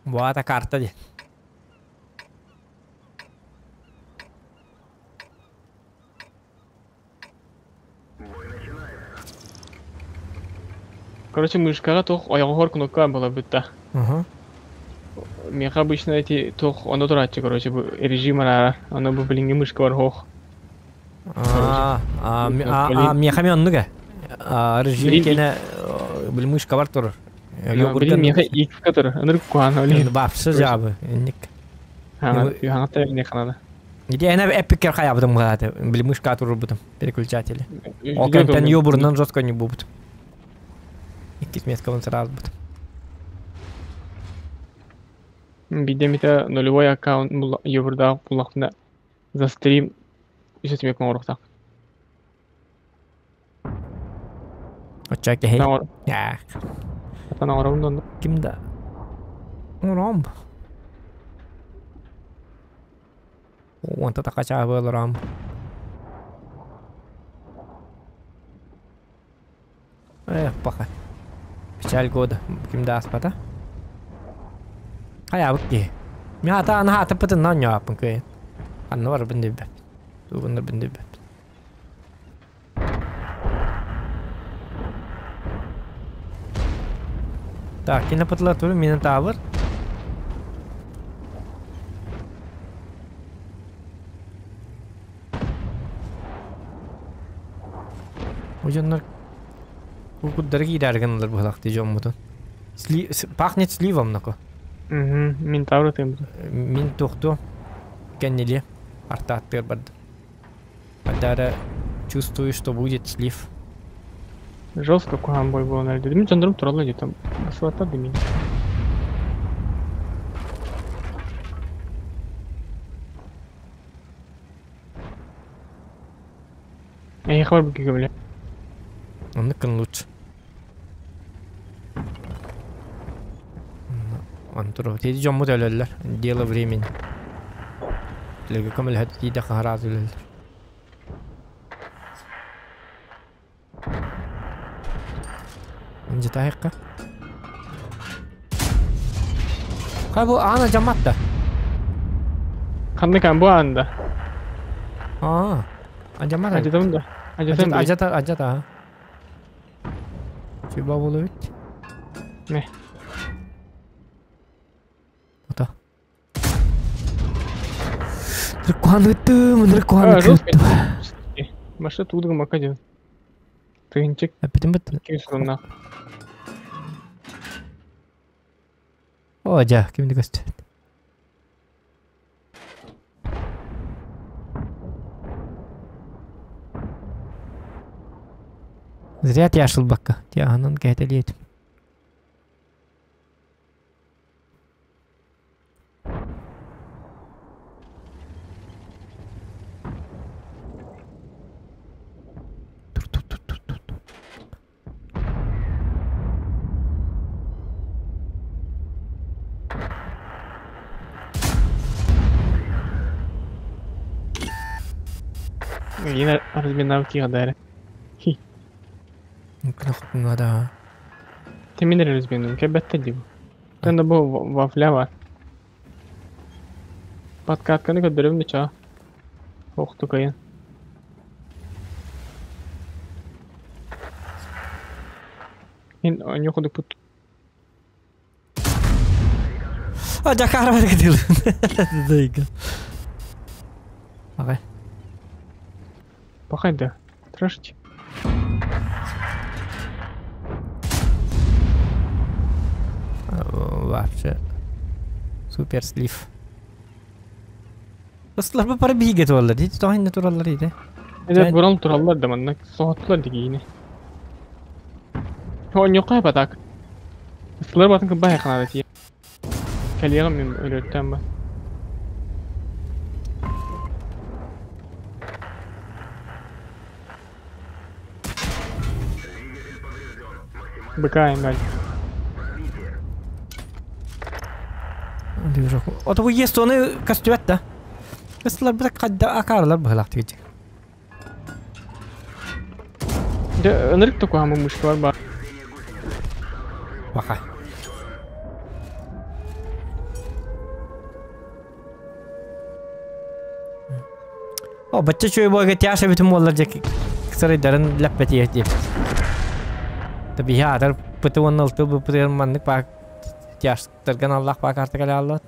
Буата карта диэн. Короче, мышкаҕа туох ойоҕоһор кнопка буолар бытта. Угу. Миэхэ обычно эти туох ону турааччы, короче, бу режим араара. Ону бу билиҥҥи мышка бар хоох. А, а, а, миэхэ ми оннук э. Режим киэнэ били мышка бар турар. Билин миэхэ X-ка турар. Ынырык куһаҕан олин. Бапсы жабы. Инник. Хаҥатта эмне ханана. Ити эн эппиккэр хайаабытым быһааты. Били мышка турурбутум. Переключатели. Ол кэнтэн юбурунан жестко не бубут. Иккис меткабын сразу бут. Биирдэ эмитэ нулевой аккаунт юбурдаах буллахпына за стрим үс өтүмэк оҥоруохтаах. Оччо киһи. Атан оҥоробун да Ким да? Оҥором. Уонта такачаа буоларам. Эх, паха. Печаль года. Ким да аспата? Хайаабыт киһи. Мин ата ана атыппытын оонньообаппын кыайан. Ханна барбын билбэппин. Тугуннарбын билбэппин. Так, кинопотлар туру Минотавр. Удьоннор кукурдары киирээр гыналар быһалахты дьоммутун. Сли... Пахнет сливом нако. Угу, Минтавр тым. Мин тохту кэннили артааттыгар барды. Адара чувствую, что будет слив. Жестко куһаҕан бой буолан эрдэ. Мин дьоннорум тураллар дии там. Басыбаттар да мин. Эйиэхэ барбыт көмөлө. Оннук лучше. Антур, теди дьоммут өлөллөр. Дело времени. Леге көмөлөһөт тиийдэ хараат өлөллөр. Жытайыққа. Қай бұл ана жаматта? Ханнык бу анда. А, ажамат. Ажатам да. Ажатам. Ажата, ажата. Чуба болу бит. Не. Ата. Ныркуаныттым, ныркуаныттым. Маша тудыгы мака ден. Тыгынчык. Әппетим бит. Күйсүнна. О, жа, кимди көстү. Зря тяшыл бакка. Тяханын кәтелиет. Yine разминавки гадаре. Надо. Темин размину, кебетте диб. Тенда бу вафля бар. Подкатканы көдөрүм да ча. Охту кайын. Ин оньоху пут. А, Жакар бар кетил. Зайка. Ага. Пахайда. Трэшить. Вообще. Супер слив. Ыслар бу пара биге тураллар дейdi. Тоһин тураллар дейdi. Это буран тураллар да манна соһоттулар дигине. Оньоху батак. Ыслар батын кыбай канада ти. Калиягам мен өлөттөн ба. Быкаем, галь. Ото бу есть оны костюмет да. Ыслар бир кадда акарлар быһылак тигичи. Да, ынырык такой хамы мышка бар ба. Бака. О, бачча чөй бойга тяша бүтүн боллар жек сарайдарын ләппети деп. Таби хатар пыты он алты бу пыты маннык пак тяштарган Аллах пак артык эле аллат.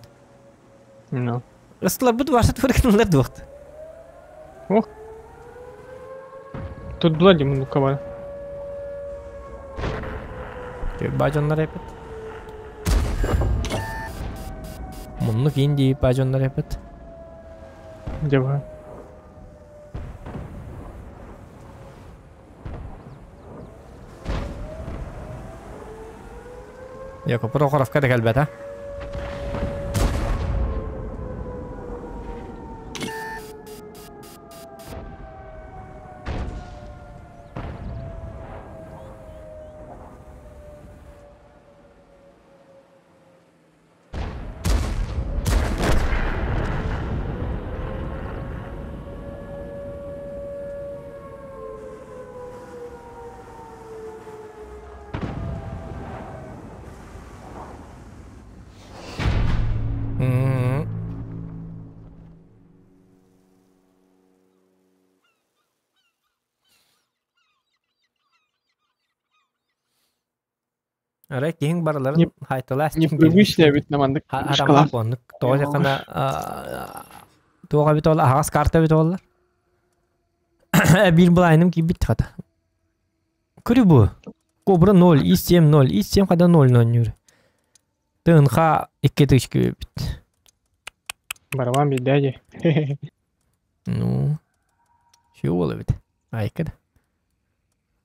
Ну. Ыслар бут вашат фыркынлар дуакт. Ох. Тут блади мунука бар. Бажоннар эпет. Муннук инди бажоннар эпет. Дева. Яко Прохоровка да келбет, а? Арай киһиҥ барыларын хайталаас Непривычно эбит наманнык Хараммат буоннук. Тоҕо дьахана туох эбит ол аһаҕас карта эбит оллар. Биир былайным киирбит хата. Көрү бу. Кобра 0, И7 0, И7 хада 0 ноннюр. Тынха 2 тысяча эбит. Барабан биирдэ дии. Ну, чего эбит. Айка да.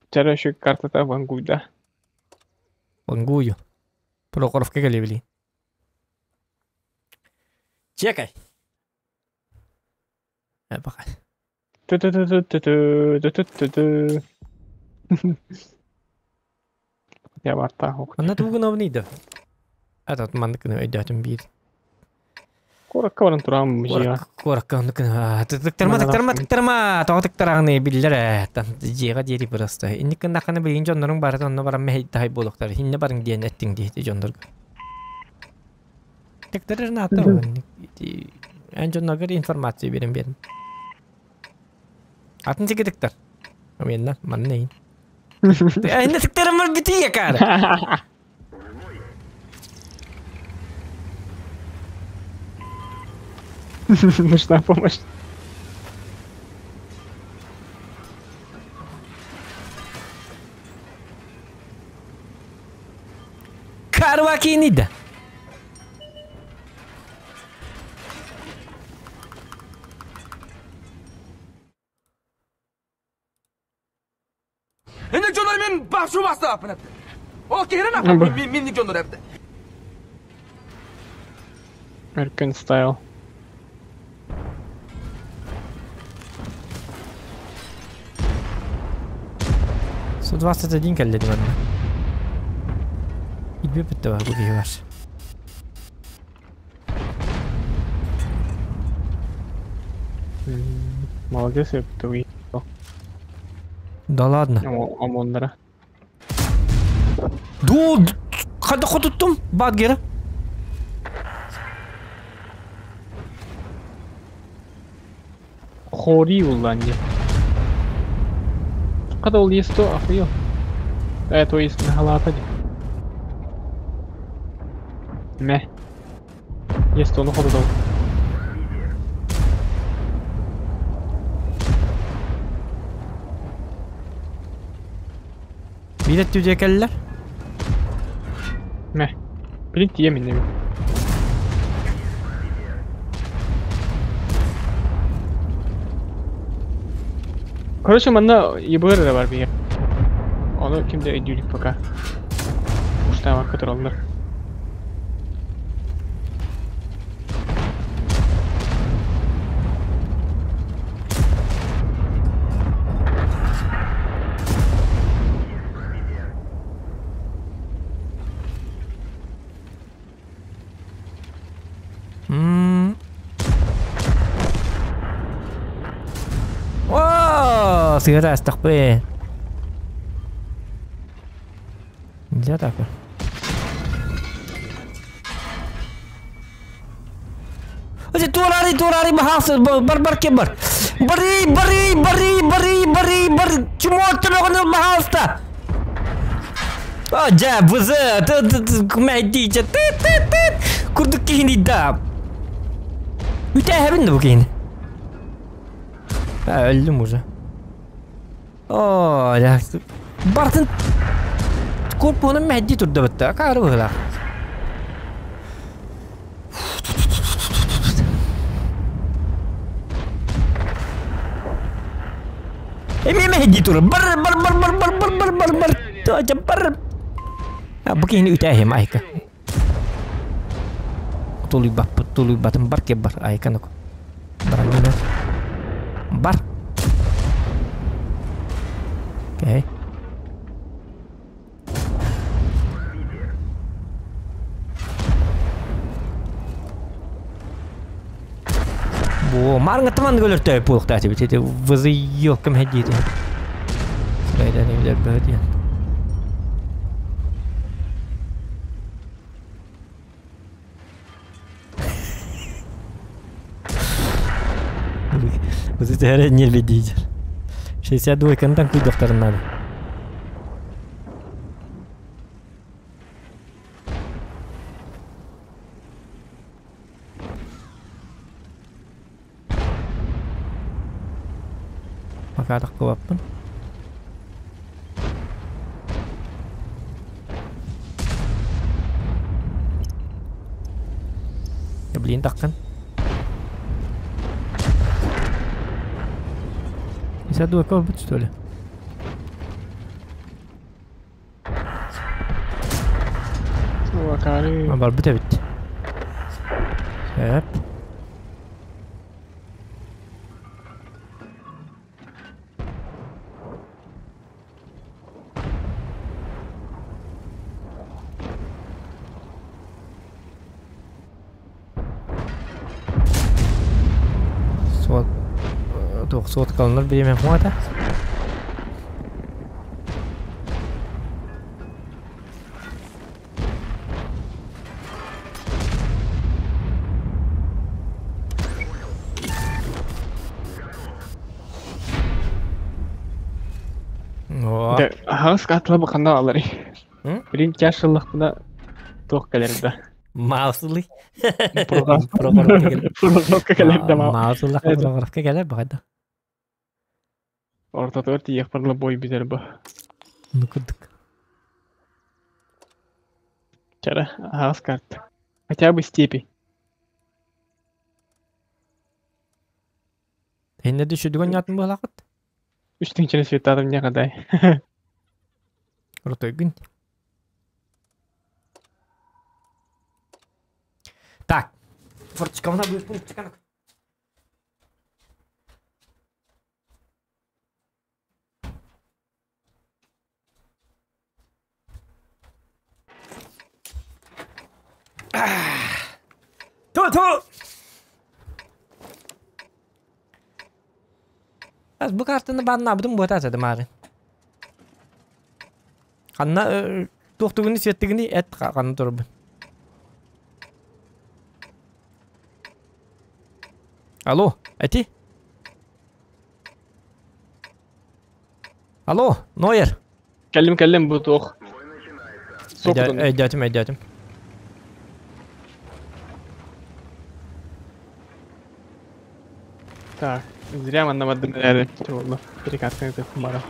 Вчера еще картата вангуйда. Вангую. Прохоровка кэлэбили. Чекай. Пока. Ту-ту-ту-ту-ту-ту-ту-ту. Я бартаах. Манна тугу гынабыный да? Этот маннык гына өйдөөтүм биир. Куоракка баран турам мужига. Куоракка оннук гына. Тыктарма, тыктарма, тыктарма. Тоҕо тыктараҕыный биллэр ээ. Дьиэҕэ диэри просто. Инник гыннаххына билигин дьонноруҥ барыта онно баран мэһэй буолуохтар. Иннэ барыҥ диэн эттиҥ дии дьоннорго. Тыктарыр наата Эн дьонноргор информация биэрэн биэрин. Атын сиги тыктар. Оменна, манна иин. Инне тыктарымар бити якар. Нужна помощь. Карвакинида. Инник дьоннор мен башу бастааппын эпти. Ол киһирен минник дьоннор эпти. American style. 121 кэллэ дии манна. Илбэ бүттэ бу киһи бар. Молодец, это Да ладно. Омоннара. Ду, хада хотуттум, Бадгера. Хори улланди. Хада ол есть то, охуел. То есть на халата. Мэ. Есть то, ну ходу дал. Биир өттүдэ кэллэр. Мэ. Билин тиийэ миннэбин. Короче, манна ЕБР эрэ бар биһиэхэ. Ону ким да өйдүү илик пока. Уштаабакка тураллар. О, сыгыра астахпы. Нельзя так. Турари, турари, бахасы, бар, бар, кем бар. Бары, бары, бары, бары, бары, бары. Чему оттыроганы бахаста? А, жа, ВЗ, ты, кмәдичә, ты, ты, ты. Курдук кихини да. Үтә хәбин бу кихини. А, өлдүм уже. О, я. Бартын корпуна мәдди турда битте. Кары была. Эми мәдди тур. Бар, бар, бар, бар, бар, бар, бар, бар, бар. Тожа бар. А бу кихини үтә хем айка. Тулуй баппыт, тулуй батым бар кеп бар айка нук. Бар Бар. Окей. Бо, марыңа тыман көлөртөй пулуктаа тибит. Эти вызыёккам хеддиит. Срайдан эмдер бөдиэн. Вот это не лидер. 62 контан куй докторын надо. Пока таххыбаппын. Блин, таххан. Исә дуэка бут что ли? Барбыт эбит. Сөп. Суот туох суоткаланар бириэмэ хуата. Аһаҕас каатыла ханна аларый? Билин чаш ыллахпына туох кэлэр да? Маусылый. Прохоровка кэлэр да Маусылах Прохоровка кэлэр баҕайда. Ортотугар тиийиэхпэр ыла бой бүтэр бу. Ну курдук. Чара, аһаҕас карта. Хотя бы степи. Инне düşürdüгөн ятын буолакыт. Үс тыһыынчаны светтаатым не хадай. Крутой Так. Форточкамына быыспын чыканак. Ту-ту! Бу картаны бааннаабытым буотаа сады маары. Ханна туохтугуну сиэттигини эт ханна турбун. Алло, эти? Алло, Нойер. Кэллим кэллим бу туох. Өйдөөтүм, өйдөөтүм. Так, зря манна бардым эрээри буолла. Перекатканы тыппын бара.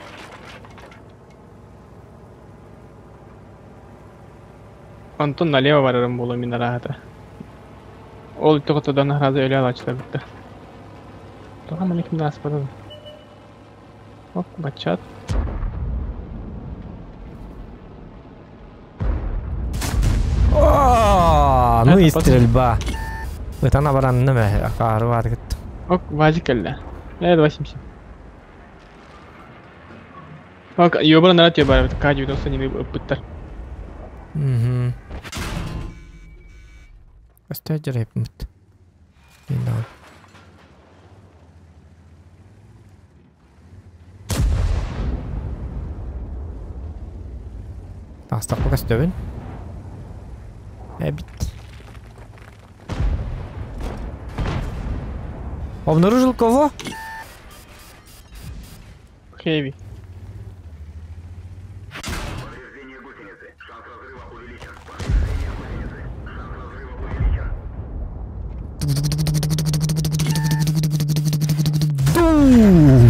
Антон налево барарым буолуо мин арааһата. Ол тоҕотодан арааза өлө алааччылар бүтэ. Тоҕо манна ким да ааспатым. Оп, баччат. О, ну и стрельба. Ытан абаранным ээ, акаары баатыгыт. Ок, вазик кэллэ. Э, 277. Ок, ёбара нарат ёбара, К-91 ыппыттар. Мгм. Өстө дьарайпмыт. Инна. Таастахпа көстөбүн. Эбит. Обнаружил кого? Хэви.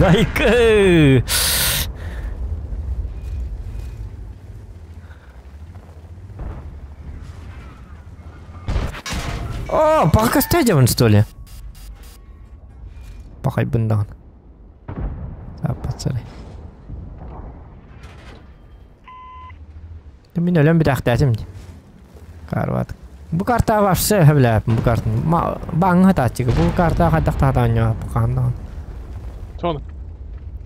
Айкы! О, пока стадион, что ли? Пахай бындаҕын. Сааппатсары. Мин өлөн бүтээхтээтим. Карват. Бу карта вообще бля, бу карта. Баң хатаачыгы. Бу карта хайдах таатаанньо букаандаҕын. Соны.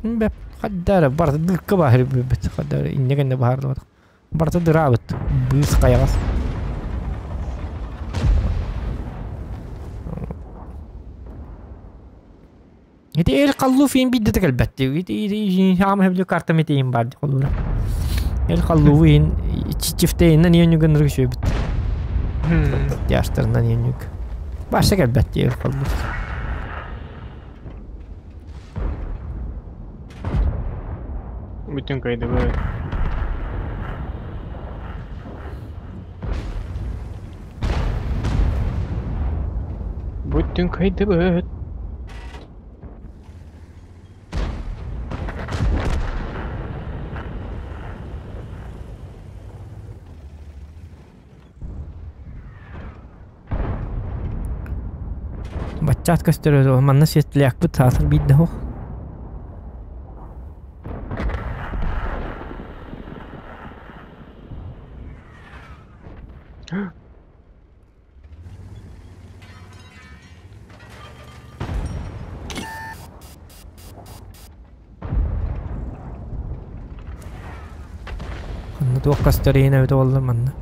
Бэп хаддара барта дыкка баһыр бит хаддара иннегенне баһарды. Барта дырабыт. Быыс каягас. Ити эл қаллу фин бидде текелбетти. Ити хаама хебли карта метейин бар холура. Эл қаллу фин чифтейиннен енюгын рыгшөбүт. Яштарынан енюг. Баша келбетти эл қаллу. Бүтүн кайдыбы. Бүтүн кайдыбы. Баччаат көстөр манна сиэттилээхпит саатар биирдэ суох. Ханна туох көстөр иһин эбитэ буолла манна.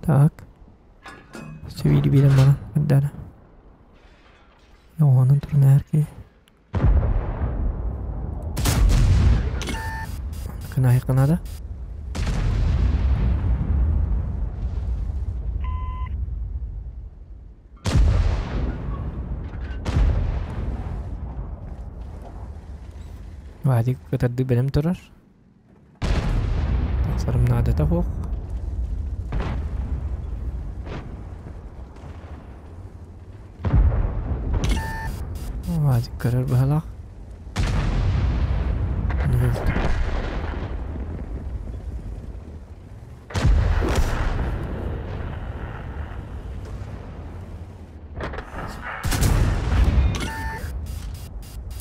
Так. Сибиири биэрэн баран эрдэҕинэ. Оҕонон туран ээрки. Кынаайыкка наада. Вадик кытардыы бэлэм турар. Тахсарым наадата суох. Вадик көрөр быһалаах.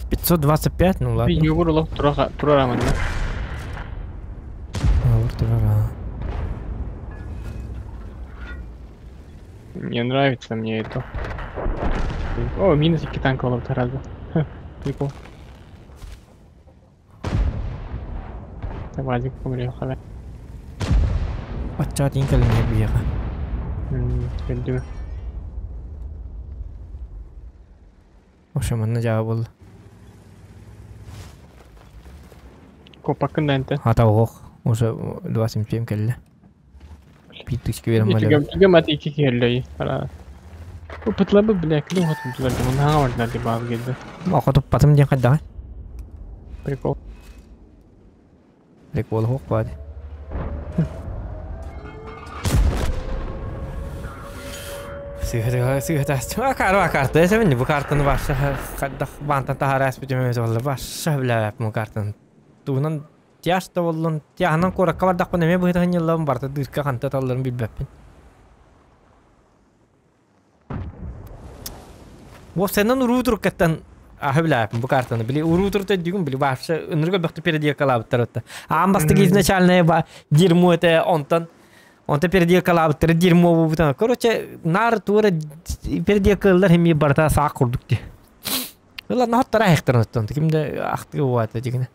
525, ну ладно. Югур олох турар манна. Турара. Не нравится мне это. О, минус 2 танка олох таразы. Прикол. Вадик помрел, халя. Баччаат иин кэлин биэҕэ. Көрдүм. Ошо манна жаба буолла. Копакын да энте. Хата оҕох. Уже 27 кэллэ. Биир тысяча берем мале. Түгем ат 2 келлей. Ара. Пытлабы бля, кіді отым тулар. Мына бардылар деп алып келді. Охотуп батым диэн хайдаҕай. Прикол. Прикол хоқ баadi. Сыһыта сыһыта. Акар карта эсэбин бу картаны баша хаддах бантан тахарас бүтүмөс болла баша билэ бу картаны. Туунан тяж да боллун тяһынан коракка бардакпын эме быһыта ханьыллабын барта дырка ханта талларын билбэппин. Бу сенен уруу каттан аһы билээппин бу картаны. Били уруу турта дүгүн били баша ынырга бөхтү переделкалаабыттар отта. Аан бастыгы изначальная ба дерьмо это онтон Онто переделкалаабыттар дерьмо бу. Короче, нар тура переделкалар хеми барта саак курдук ди. Ыла нахаттара хектар оттон. Кимде ахтыгы буата дигине.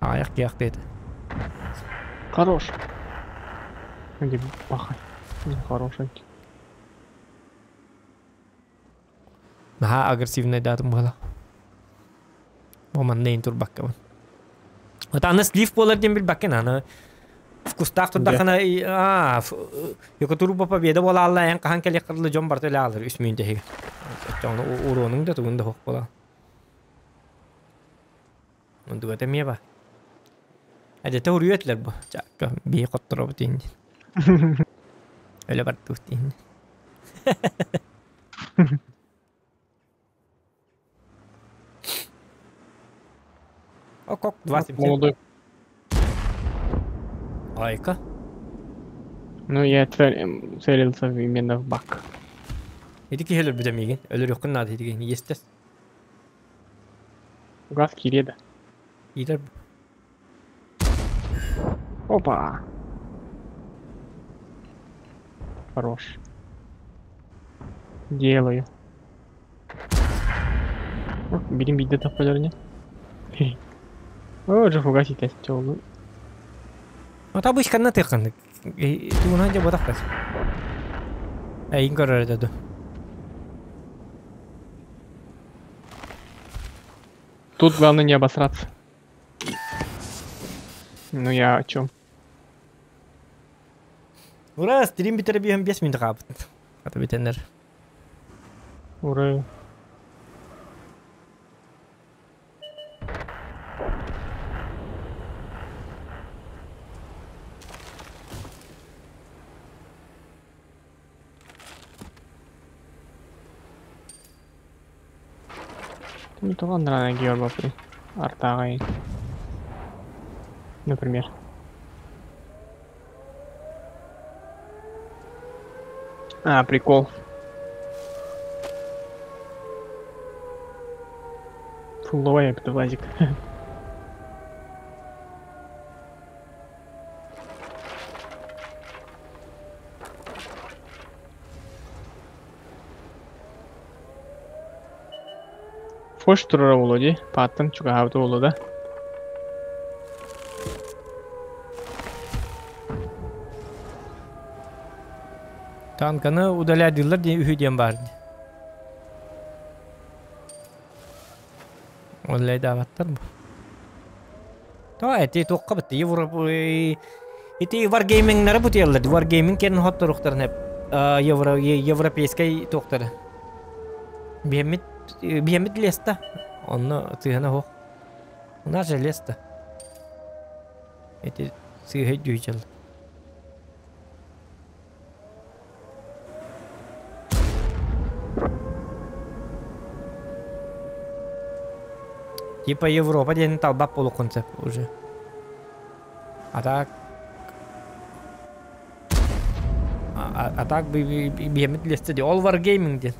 Аяк кияқты еді. Хорош. Где бахай. Хороший. Наха агрессивный датым була. Бу манна ин турбакка. Вот аны слив болар дем бил баккен аны. Вкустах турдахана а Йокотуру победа бола алла эн кахан келе кырлы жон барты эле алыр үс мүйүн теһиге. Ону уронуң да тугун да хок бола. Онду эте мие ба. Әдете уруетлер бу. Чакка би котторо бутин. Эле бар тутин. Окок 27. Молодой. Айка. Ну, я целился именно в бак. Иди кихелер бүтемеген. Өлөр юккун нады деген естес. Газ киреда. Идер. Опа. Хорош. Делаю. О, Берем бидде таппалар не? О, же фугасить тел. Ата бу ишканна тыккан. Тугунан же бодак. Эйин көрөр деди. Тут главное не обосраться. Ну я о чем? Ура, стрим битер биһен 5 минут кабыт. Ата битеннер. Ура. Ну, тоҕо анараа Георгопый? Артааҕай. Например. А, прикол. Фулловая это Вазик. Фош турара буолуо дии, пааттан чугаһаабыта буолуо да. Танканы удаляйдыыллар диэн үһү диэн баар дии. Удаляйдаабаттар бу. То эти туохха бытты Европа ити варгеймингнары бутуйаллар. Варгейминг кэрин хотторуохтарын евро европейскай туохтары. Биһэммит биһэммит леста. Онно сыһана хоох. У нас же леста. Эти сыыһа дьүүчэл. Типа Европа диэн талбат буолуоххун сөп уже. А так а, а так биһэммит лестэ дии. Ол Wargaming диэн.